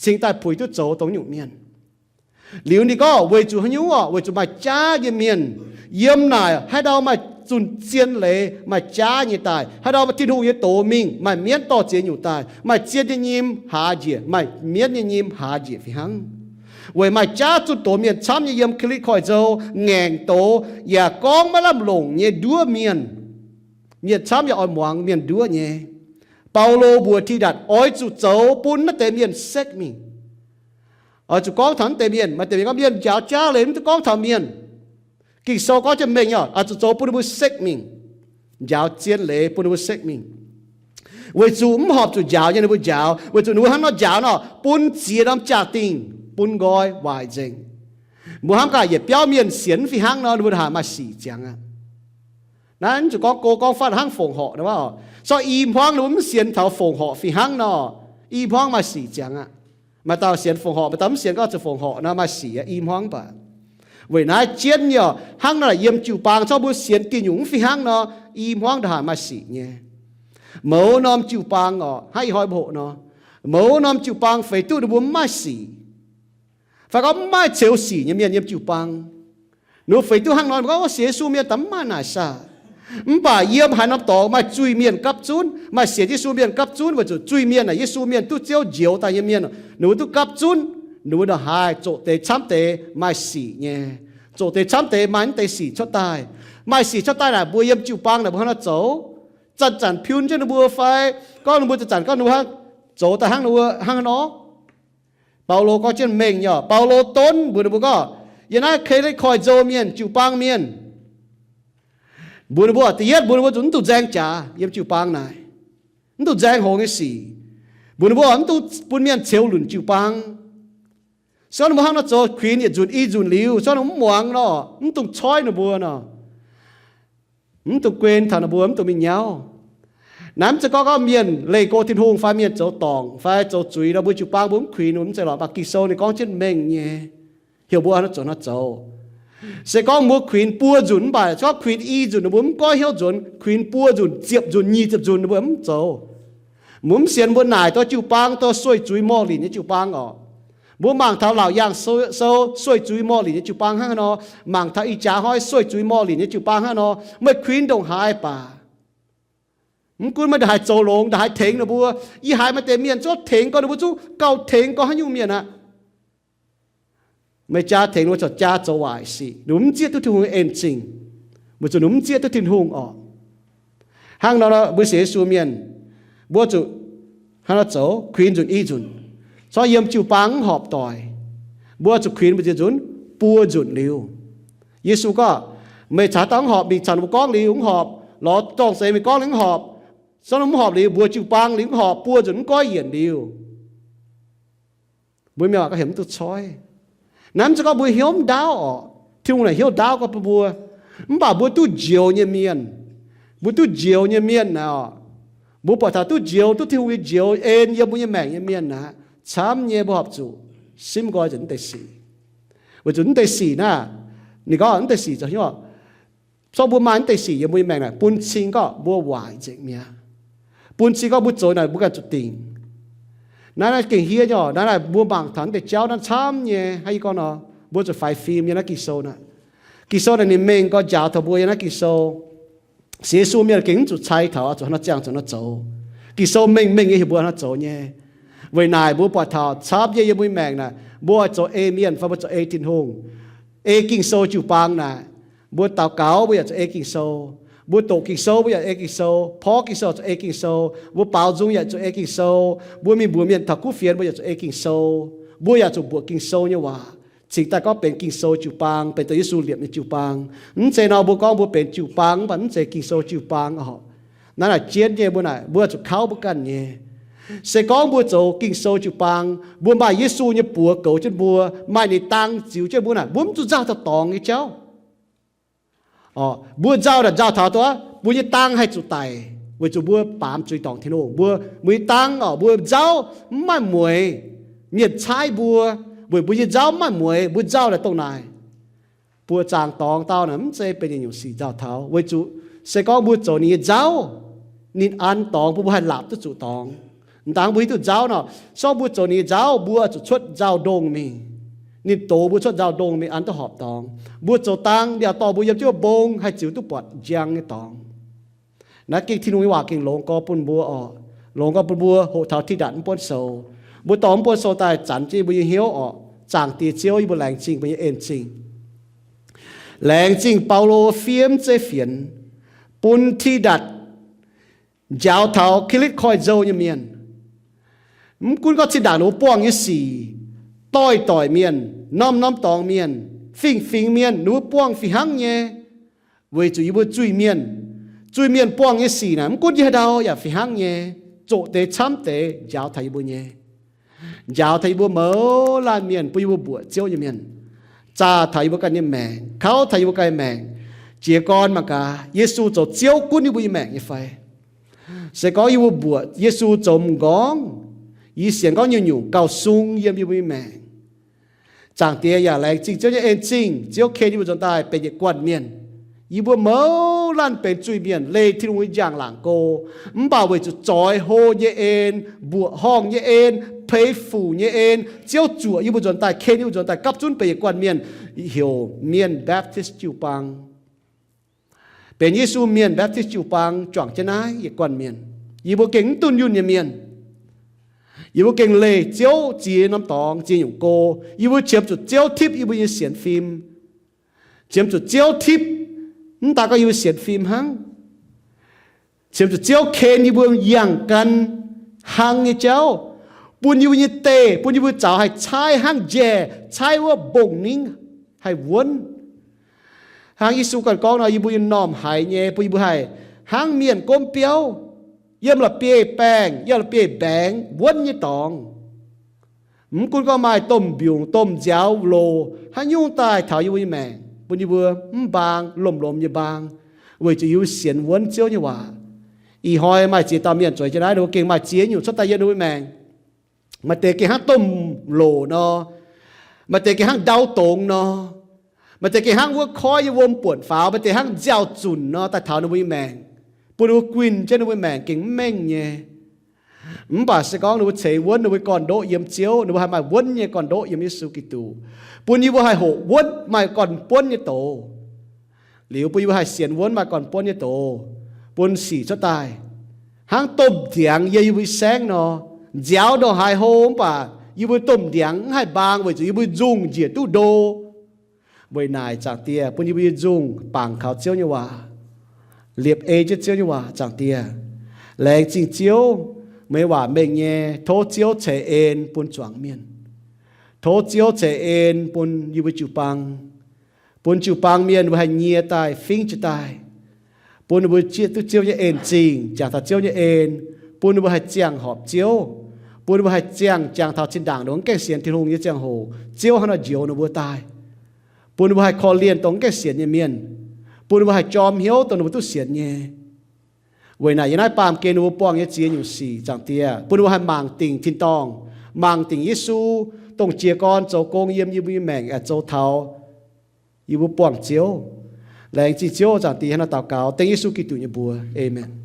cingx daaih puix duqv zoux dongh nyungc mienh. Liuz ninh gorngv weic zuqc haaix nyungc orqc? Weic zuqc maaih jaav nyei mienh yiem naaic haaix ndau maaih zunh zien leiz, maaih jaav nyei daaih, haaix ndau maaih Tin-Hungh nyei doz mingh, maaih mienv dorh ziex nyungc daaih, maaih zien nyei nyim haaz njiec, maaih mienv nyei nyim haaz njiec fih hnangv. Weic maaih jaav zunh doz mienh camv nyei yiem Kitv Koiv-Nzou ngaengc doz yaac gorngv maiv lamh longc nyei nduov mienh. Mienh camv yaac oix muangx mienh nduov nyei. Baulo mbuox Tidatc oix zuqc zoux bun naaiv deix mienh sekv mingh. Oix zuqc gorngv taux naaiv deix mienh. Maaih deix mienh gorngv mienh njaaux jaav leiz mv duqv gorngv taux mienh. Ging-Sou gorngv jienv mengh nyei, oix zuqc zoux bun ninh mbuo sekv mingh, njaaux zien leiz bun ninh mbuo sekv mingh. Weic zuqc mv horpc zuqc njaaux nyei ninh mbuo njaaux, weic zuqc ninh mbuo hnangv nor njaaux nor, bun ziex norm jaa-dingh bun nqoi waaic nzengc. Mbuo hnamv gaax yietc biauv mienh sienx fih hnangv nor, ninh mbuo haaix maaih sic ziangx aqv. Naaiv mv zuqc gorngv go gorngv fatv hnangv fongc horc nor. Corc i hmuangv ninh mbuo mv sienx taux fongc horc fih hnangv nor, i hmuangv maaih sic ziangx aqv. Maaih dauh sienx fongc horc, maaih dauh mv sienx gorngv zuqc fongc horc nor maaih sic aqv, i hmuangv baac. Weic naaiv jienv nyei oc, hnangv naaic yiem jiu-baang corc mbuo sienx diuh nyungc mv fih hnangv nor, i hmuangv ndongc haaix maaih sic nyei. Mouz norm jiu-baang oc, hnangv ih hnoi mbuo hoqc nor, mouz norm jiu-baang feix duqv ninh mbuo mv maaih sic, fai gorngv mv maaih ceux sic nyei mienh yiem jiu-baang. Ninh mbuo feix duqv hnangv nor, ninh mbuo gorngv, o, sienx Yesu mienh daaih mv maaih naaic saah. Mv baac yiem haaix norm dorngx maaih zuiz-mienh gapv zunv, maaih sienx Yesu mienh gapv zunv, weic zuqc zuiz-mienh naaic Yesu mienh duqv Ziouv njoux daaih nyei mienh, ninh mbuo duqv gapv zunv. Ninh mbuo ndongc haaix zoqc deix camv deix maaih sic nyei. Zoqc deix camv deix maaih naaiv deix sic cuotv daaih. Maaih sic cuotv daaih naaic mbuo yiem jiu-baang naaic mbuo hnangv nor zoux, zanc-zanc piun jienv ninh mbuo fai gorngv ninh mbuo zanc-zanc gorngv ninh mbuo hnangv zoux daaih hnangv ninh mbuo hnangv nor. Baulo gorngv jienv mengh nyei oc. Baulo donv mbuox ninh mbuo gorngv, yiem naaiv Kitv Koiv-Nzou mienh, jiu-baang mienh, mbuox ninh mbuo, da'yietv mbuox ninh mbuo zuqc mv dungx nzaeng jaax yiem jiu-baang naaic, mv dungx nzaeng hngongx nyei sic. Mbuox ninh mbuo mv dungx bun mienh ceux lunc jiu-baang. Se gorngv ninh mbuo hnangv nor zoux kuinx yietc nzunc i nzunc liuz, se gorngv ninh mv muangx nor, mv dungx coiv ninh mbuo nor, mv dungx guen taux ninh mbuo, mv dungx mingh nyauv. Naaiv mv zeiz gorngv gorngv mienh leih go Tin-Hungh fai mienh zoux dorngc fai zoux zuiz nor, mbuo jiu-baang mbuo mv kuinx, mv zeiz lorqc. Mv baac Ging-Sou ninh gorngv jienv mengh nyei, heuc mbuo hnangv nor zoux nor zoux. Se gorngv mbuo kuinx buo nzunc mv baac se gorngv kuinx i nzunc ninh mbuo mv goiv hnyouv nzuonx, kuinx buo nzunc, ziepc nzunc, nyic ziepc nzunc ninh mbuo mv zoux. Mbuo mv sienx mbuo naaic dongh jiu-baang dongh sueih zuiz morh linc nyei jiu-baang oc. Mbuo mangc taux Laauc Yaangh Sou, Sou sueih zuiz morh linc nyei jiu-baang hnangv haaix nor, mangc taux ih jaax hnoi sueih zuiz morh linc nyei jiu-baang hnangv haaix nor, meih kuinx ndongc haaix baac, mv gunv meih ndongc haaix zoux longx, ndongc haaix tengx ninh mbuo, yie haiz maaih deix mienh zungv tengx gorngv ninh mbuo zungv gauh tengx gorngv haaix nyungc mienh aqv. Meih jaa tengx ninh mbuo corc jaa zoux waaic sic, ninh mbuo mv zieqv duqv Tin-Hungh en zingh, weic zuqc ninh mbuo mv zieqv duqv Tin-Hungh oc. Hnangv nor, mbuo sienx Yesu mienh, mbuo zuqc hnangv nor zoux, kuinx nzunc i nzunc. Corc yiem jiu-baang mv horpc doic, mbuo zuqc kuinx mbu'ziex nzunc, buo nzunc liuz. Yesu gorngv, meih caux dauh mv horpc mingh caux ninh mbuo gorngv liuz mv horpc, Lorz zorng-seix mingh gorngv liuz mv horpc, zorqv mv horpc liuz mbuox jiu-baang liuz mv horpc, buo nzunc mv goiv yienc liuz, mbuo mienh waac gorngv heuc mv duqv coiv. Naaiv mv zeiz gorngv mbuo hnyouv mv ndaauv orqc. Tin-Hungh naaic hnyouv ndaauv gorngv bun mbuo. Mv baac mbuo duqv njoux nyei mienh, mbuo duqv njoux nyei mienh naaic orqc, mbuo buatc taux duqv njoux, duqv Tin-Hungh nyei njoux en yiem mbuo nyei maengc nyei mienh naaic, camv nyei mbuo horpc zuqc simv nqoi nzengc mv deix sic. Weic zuqc mv deix sic naaiv, ninh gorngv mv deix sic zoux hnyouv, zorqv mbuo maaih mv deix sic yiem mbuo nyei maengc naaic, bun cing gorngv mbuo waaic nzengc mi'aqv. Bun cing gorngv mbuo zoux naaic mbuo ganh zuqc dingc. Naaiv naaiv gengh hiev nyei orqc. Naaiv naaic mbuo mangc taux mv deix jauv naaiv camv nyei. Hnangv yie gorngv nor, mbuo zuqc faix fim yiem naaiv Ging-Sou naaic. Ging-Sou naaic ninh mengh gorx njaaux taux mbuo yiem naaiv Ging-Sou. Sienx Yesu mienh gengh mv zuqc cai taux zuqc haaix nor ziangh zuqc haaix nor zoux. Ging-Sou mengh mengh nyei heuc mbuo haaix nor zoux nyei. Weic naaic mbuo buatc taux camv nyei yiem mbuo nyei maengc naaic, mbuo oix zoux ei mienh fai mbuo zoux ei Tin-Hungh, ei Ging-Sou jiu-baang naaic. Mbuo daux gaux mbuo yaac zuqc ei Ging-Sou. Mbuo doqc Ging-Sou mbuo yaac ei Ging-Sou. Porv Ging-Sou zuqc ei Ging-Sou. Mbuo baaux nzung yaac zuqc ei Ging-Sou. Mbuo mingh mbuox mienh taux kuv fienx mbuo yaac zuqc ei Ging-Sou. Mbuo yaac zuqc mbuoqc Ging-Sou nyei waac, cingx daaih gorngv benx Ging-Sou jiu-baang, benx dongh Yesu liepc nyei jiu-baang. Mv zeiz nor mbuo gorngv mbuo benx jiu-baang mv baac mv zeiz Ging-Sou jiu-baang orqc. Naaiv naaic jienv nyei, mbuo naaic mbuo zuqc kauv mbuo ganh nyei. Se gorngv mbuo zoux Ging-Sou jiu-baang, mbuo maaih Yesu nyei buoz goux jienv mbuo, maaih ninh dang ziux jienv mbuo naaic, mbuo mv zuqc nzauh taux dorngx nyei jauv. Mbuo nzauh naaic nzauh taux duqv mbuo nyei dang haih zuqc daic, weic zuqc mbuo baamz zuiz dorngc Tin-Hungh. Mbuo, mbuo nyei dang orqc, mbuo nzauv mv maaih mueix. Mienh caaiv mbuo weic mbuo nyei nzauv mv maaih mueix, mbuo nzauh naaic dongh naaic. Buoqc zaangc dorngx dauh naaic mv zeiz benx yietc nyungc sic nzauh taux, weic zuqc se gorngv mbuo zoux ninh nyei nzauv, ninh an dorngx bun mbuo haih laapc duqv zuqc dorngx. Mv dangv mbuo hiuv duqv nzauv nor, se gorngv mbuo zoux ninh nyei nzauv, mbuo zuqc cuotv nzauh ndongh mingh. Ninh dox mbuo cuotv nzauh ndongh mingh an duqv horpc dorngx. Mbuo zoux dang, ninh yaac dorh mbuo yiem jienv wuov mbong haih ziux duqv buatc njang nyei dorngx. Naaiv gengh Tin-Hungh nyei waac gengh longx gorx bun mbuo orqc. Longx gorx bun mbuo hoqc taux Tidatc mv buonv sou. Mbuo dorh mv buonv sou daaih zanc jienv mbuo nyei hnyouv orqc. Zaangc Diex Ziouv, yie mbuo laengz zingh mbuo nyei en zingh. Laengz zingh Baulo fiev mv zeiv fienx bun Tidatc njaaux taux Kilitv Koiv-Nzou nyei mienh. Mv gunv gorngv zinh ndaangc ninh mbuo buangh nyei sic, doix-doix mienh, norm-norm dorngx mienh, fingx-fingx mienh, ninh mbuo buangh fih hnangv nyei. Weic zuqc yie mbuo zuiz-mienh, zuiz-mienh buangh nyei sic naaic, mv gunv yie haaix ndau yaac fih hnangv nyei, zoqc deix camv deix njaaux taux yie mbuo nyei. Njaaux taux yie mbuo mouz laanh mienh, bun yie mbuo mbuoqc Ziouv nyei mienh, zaah taux yie mbuo ganh nyei maengc, kauv taux yie mbuo ganh nyei maengc. Jiez gorn mangc gaax, Yesu zoux Ziouv gunv yie mbuo nyei maengc nyei fai? Se gorngv yie mbuo mbuoqc Yesu zoux m'nqorngv, yie sienx gorngv nyungc-nyungc gauh sung yiem yie mbuo nyei maengc. Zaangc Diex yaac laengz zingh Ziouv nyei en zingh. Ziouv ken yie mbuo nzuonx daaih benx yietc guanh mienh. Yie mbuo mouz laanh benx zuiz-mienh, leih Tin-Hungh nyei njang-laangc go. Mv baac weic zuqc zoix hlo nyei en, mbuoqc horngh nyei en, peix fuc nyei en, Ziouv zuoqc yie mbuo nzuonx daaih, ken yie mbuo nzuonx daaih, gapv zunv benx yietc guanh mienh, heuc Mienh Baptist Jiu-Baang. Benx Yesu Mienh Baptist Jiu-Baang juangc jienv naaiv yietc guanh mienh. Yie mbuo gengh mv dunh yunh nyei mienh. Yie mbuo gengh leih Ziouv ziex norm dorngx, ziex nyungc go. Yie mbuo qiemx zuqc Ziouv tipv yie mbuo nyei sienx fim. Qiemx zuqc Ziouv tipv, mv daaih gorngv yie mbuo sienx fim hnangv. Qiemx zuqc Ziouv ken yie mbuo yangh gan hlang nyei jauv, bun yie mbuo nyei deic, bun yie mbuo zaux haih caaiv hnangv njaih, caaiv wuov mbong-ningv haih wuonv. Hnangv Yesu ganh gorngv nor, yie mbuo nyei m'normh haiz nyei, bun yie mbuo haih hnangv mienh gomv biauv, yiem la'bieiv-baengh, yiem la'bieiv-mbaengx wuonv nyei dorngx. Mv gunv gorngv maaih domh mbiungc, domh nziaaux loc, haaix nyungc daaih taux yie mbuo nyei maengc, bun yie mbuo mv mbaang, lomh-lomh nyei mbaang, weic zuqc yie mbuo sienx wuonv Ziouv nyei waac. Ih hnoi maaih ziex dauh mienh zueiz jienv naaiv, ninh mbuo gengh maaih ziex nyungc cuotv daaih yiem ninh mbuo nyei maengc. Maaih deix gengh hnangv domh loc nor, maaih deix gengh hnangv ndau dongz nor, maaih deix gengh hnangv wuov koiv nyei wuom buonc faaux, maaih deix hnangv nziaaux zunc nor daaih taux ninh mbuo nyei maengc, bun ninh mbuo guinh jienv ninh mbuo nyei maengc gengh mv mengh nyei. Mv baac se gorngv ninh mbuo ceix wuonv ninh mbuo gorn-ndoqv yiem Ziouv, ninh mbuo haih maaih wuonv nyei gorn-ndoqv yiem Yesu Giduc, bun yie mbuo haih hoqc wuonv maaih gorn-buonv nyei doz. Liuz bun yie mbuo haih sienx wuonv maaih gorn-buonv nyei doz, bun sic cuotv daaih hnangv domh ndiangx yiem yie mbuo saengv nor, nziaaux ndongc haaix hlo mv baac yie mbuo domh ndiangx mv haih mbaang weic zuqc yie mbuo nzungh njiec duqv ndo. Weic naaic Zaangc Diex bun yie mbuo nyei nzungh bangc kaux Ziouv nyei waac, liepc ei jienv Ziouv nyei waac. Zaangc Diex, laengz zingh Ziouv, meih nyei waac mengh nyei. Tov Ziouv ceix en bun zuangx mienh. Tov Ziouv ceix en bun yie mbuo jiu-baang, bun jiu-baang mienh mbuo haih nyie daaih fingv jiez daaih, bun ninh mbuo duqv Ziouv nyei en-zingh, jangx taux Ziouv nyei en, bun ninh mbuo haih ziangh horpc Ziouv, bun ninh mbuo haih ziangh, jangx taux zinh ndaangc ninh mbuo mv gaengh sienx Tin-Hungh nyei ziangh hoc, Ziouv hnangv nor njoux ninh mbuo daaih, bun ninh mbuo haih korv-lienh dongh mv gaengh sienx nyei mienh, bun ninh mbuo haih jorm hnyouv dongh ninh mbuo duqv sienx nyei. Weic naaic yiem naaiv baamh gen ninh mbuo buangh nyei ziex nyungc sic, Zaangc Diex, bun ninh mbuo haih mangc dingc tin-dorngh, mangc dingc Yesu, dongh jiez gorn zoux gong yiem yie mbuo nyei maengc, aengx zoux taux yie mbuo buangh Ziouv. Laengz zingh Ziouv, Zaangc Diex, hnangv naaiv daux gaux dengv Yesu Giduc nyei mbuox. Aamen.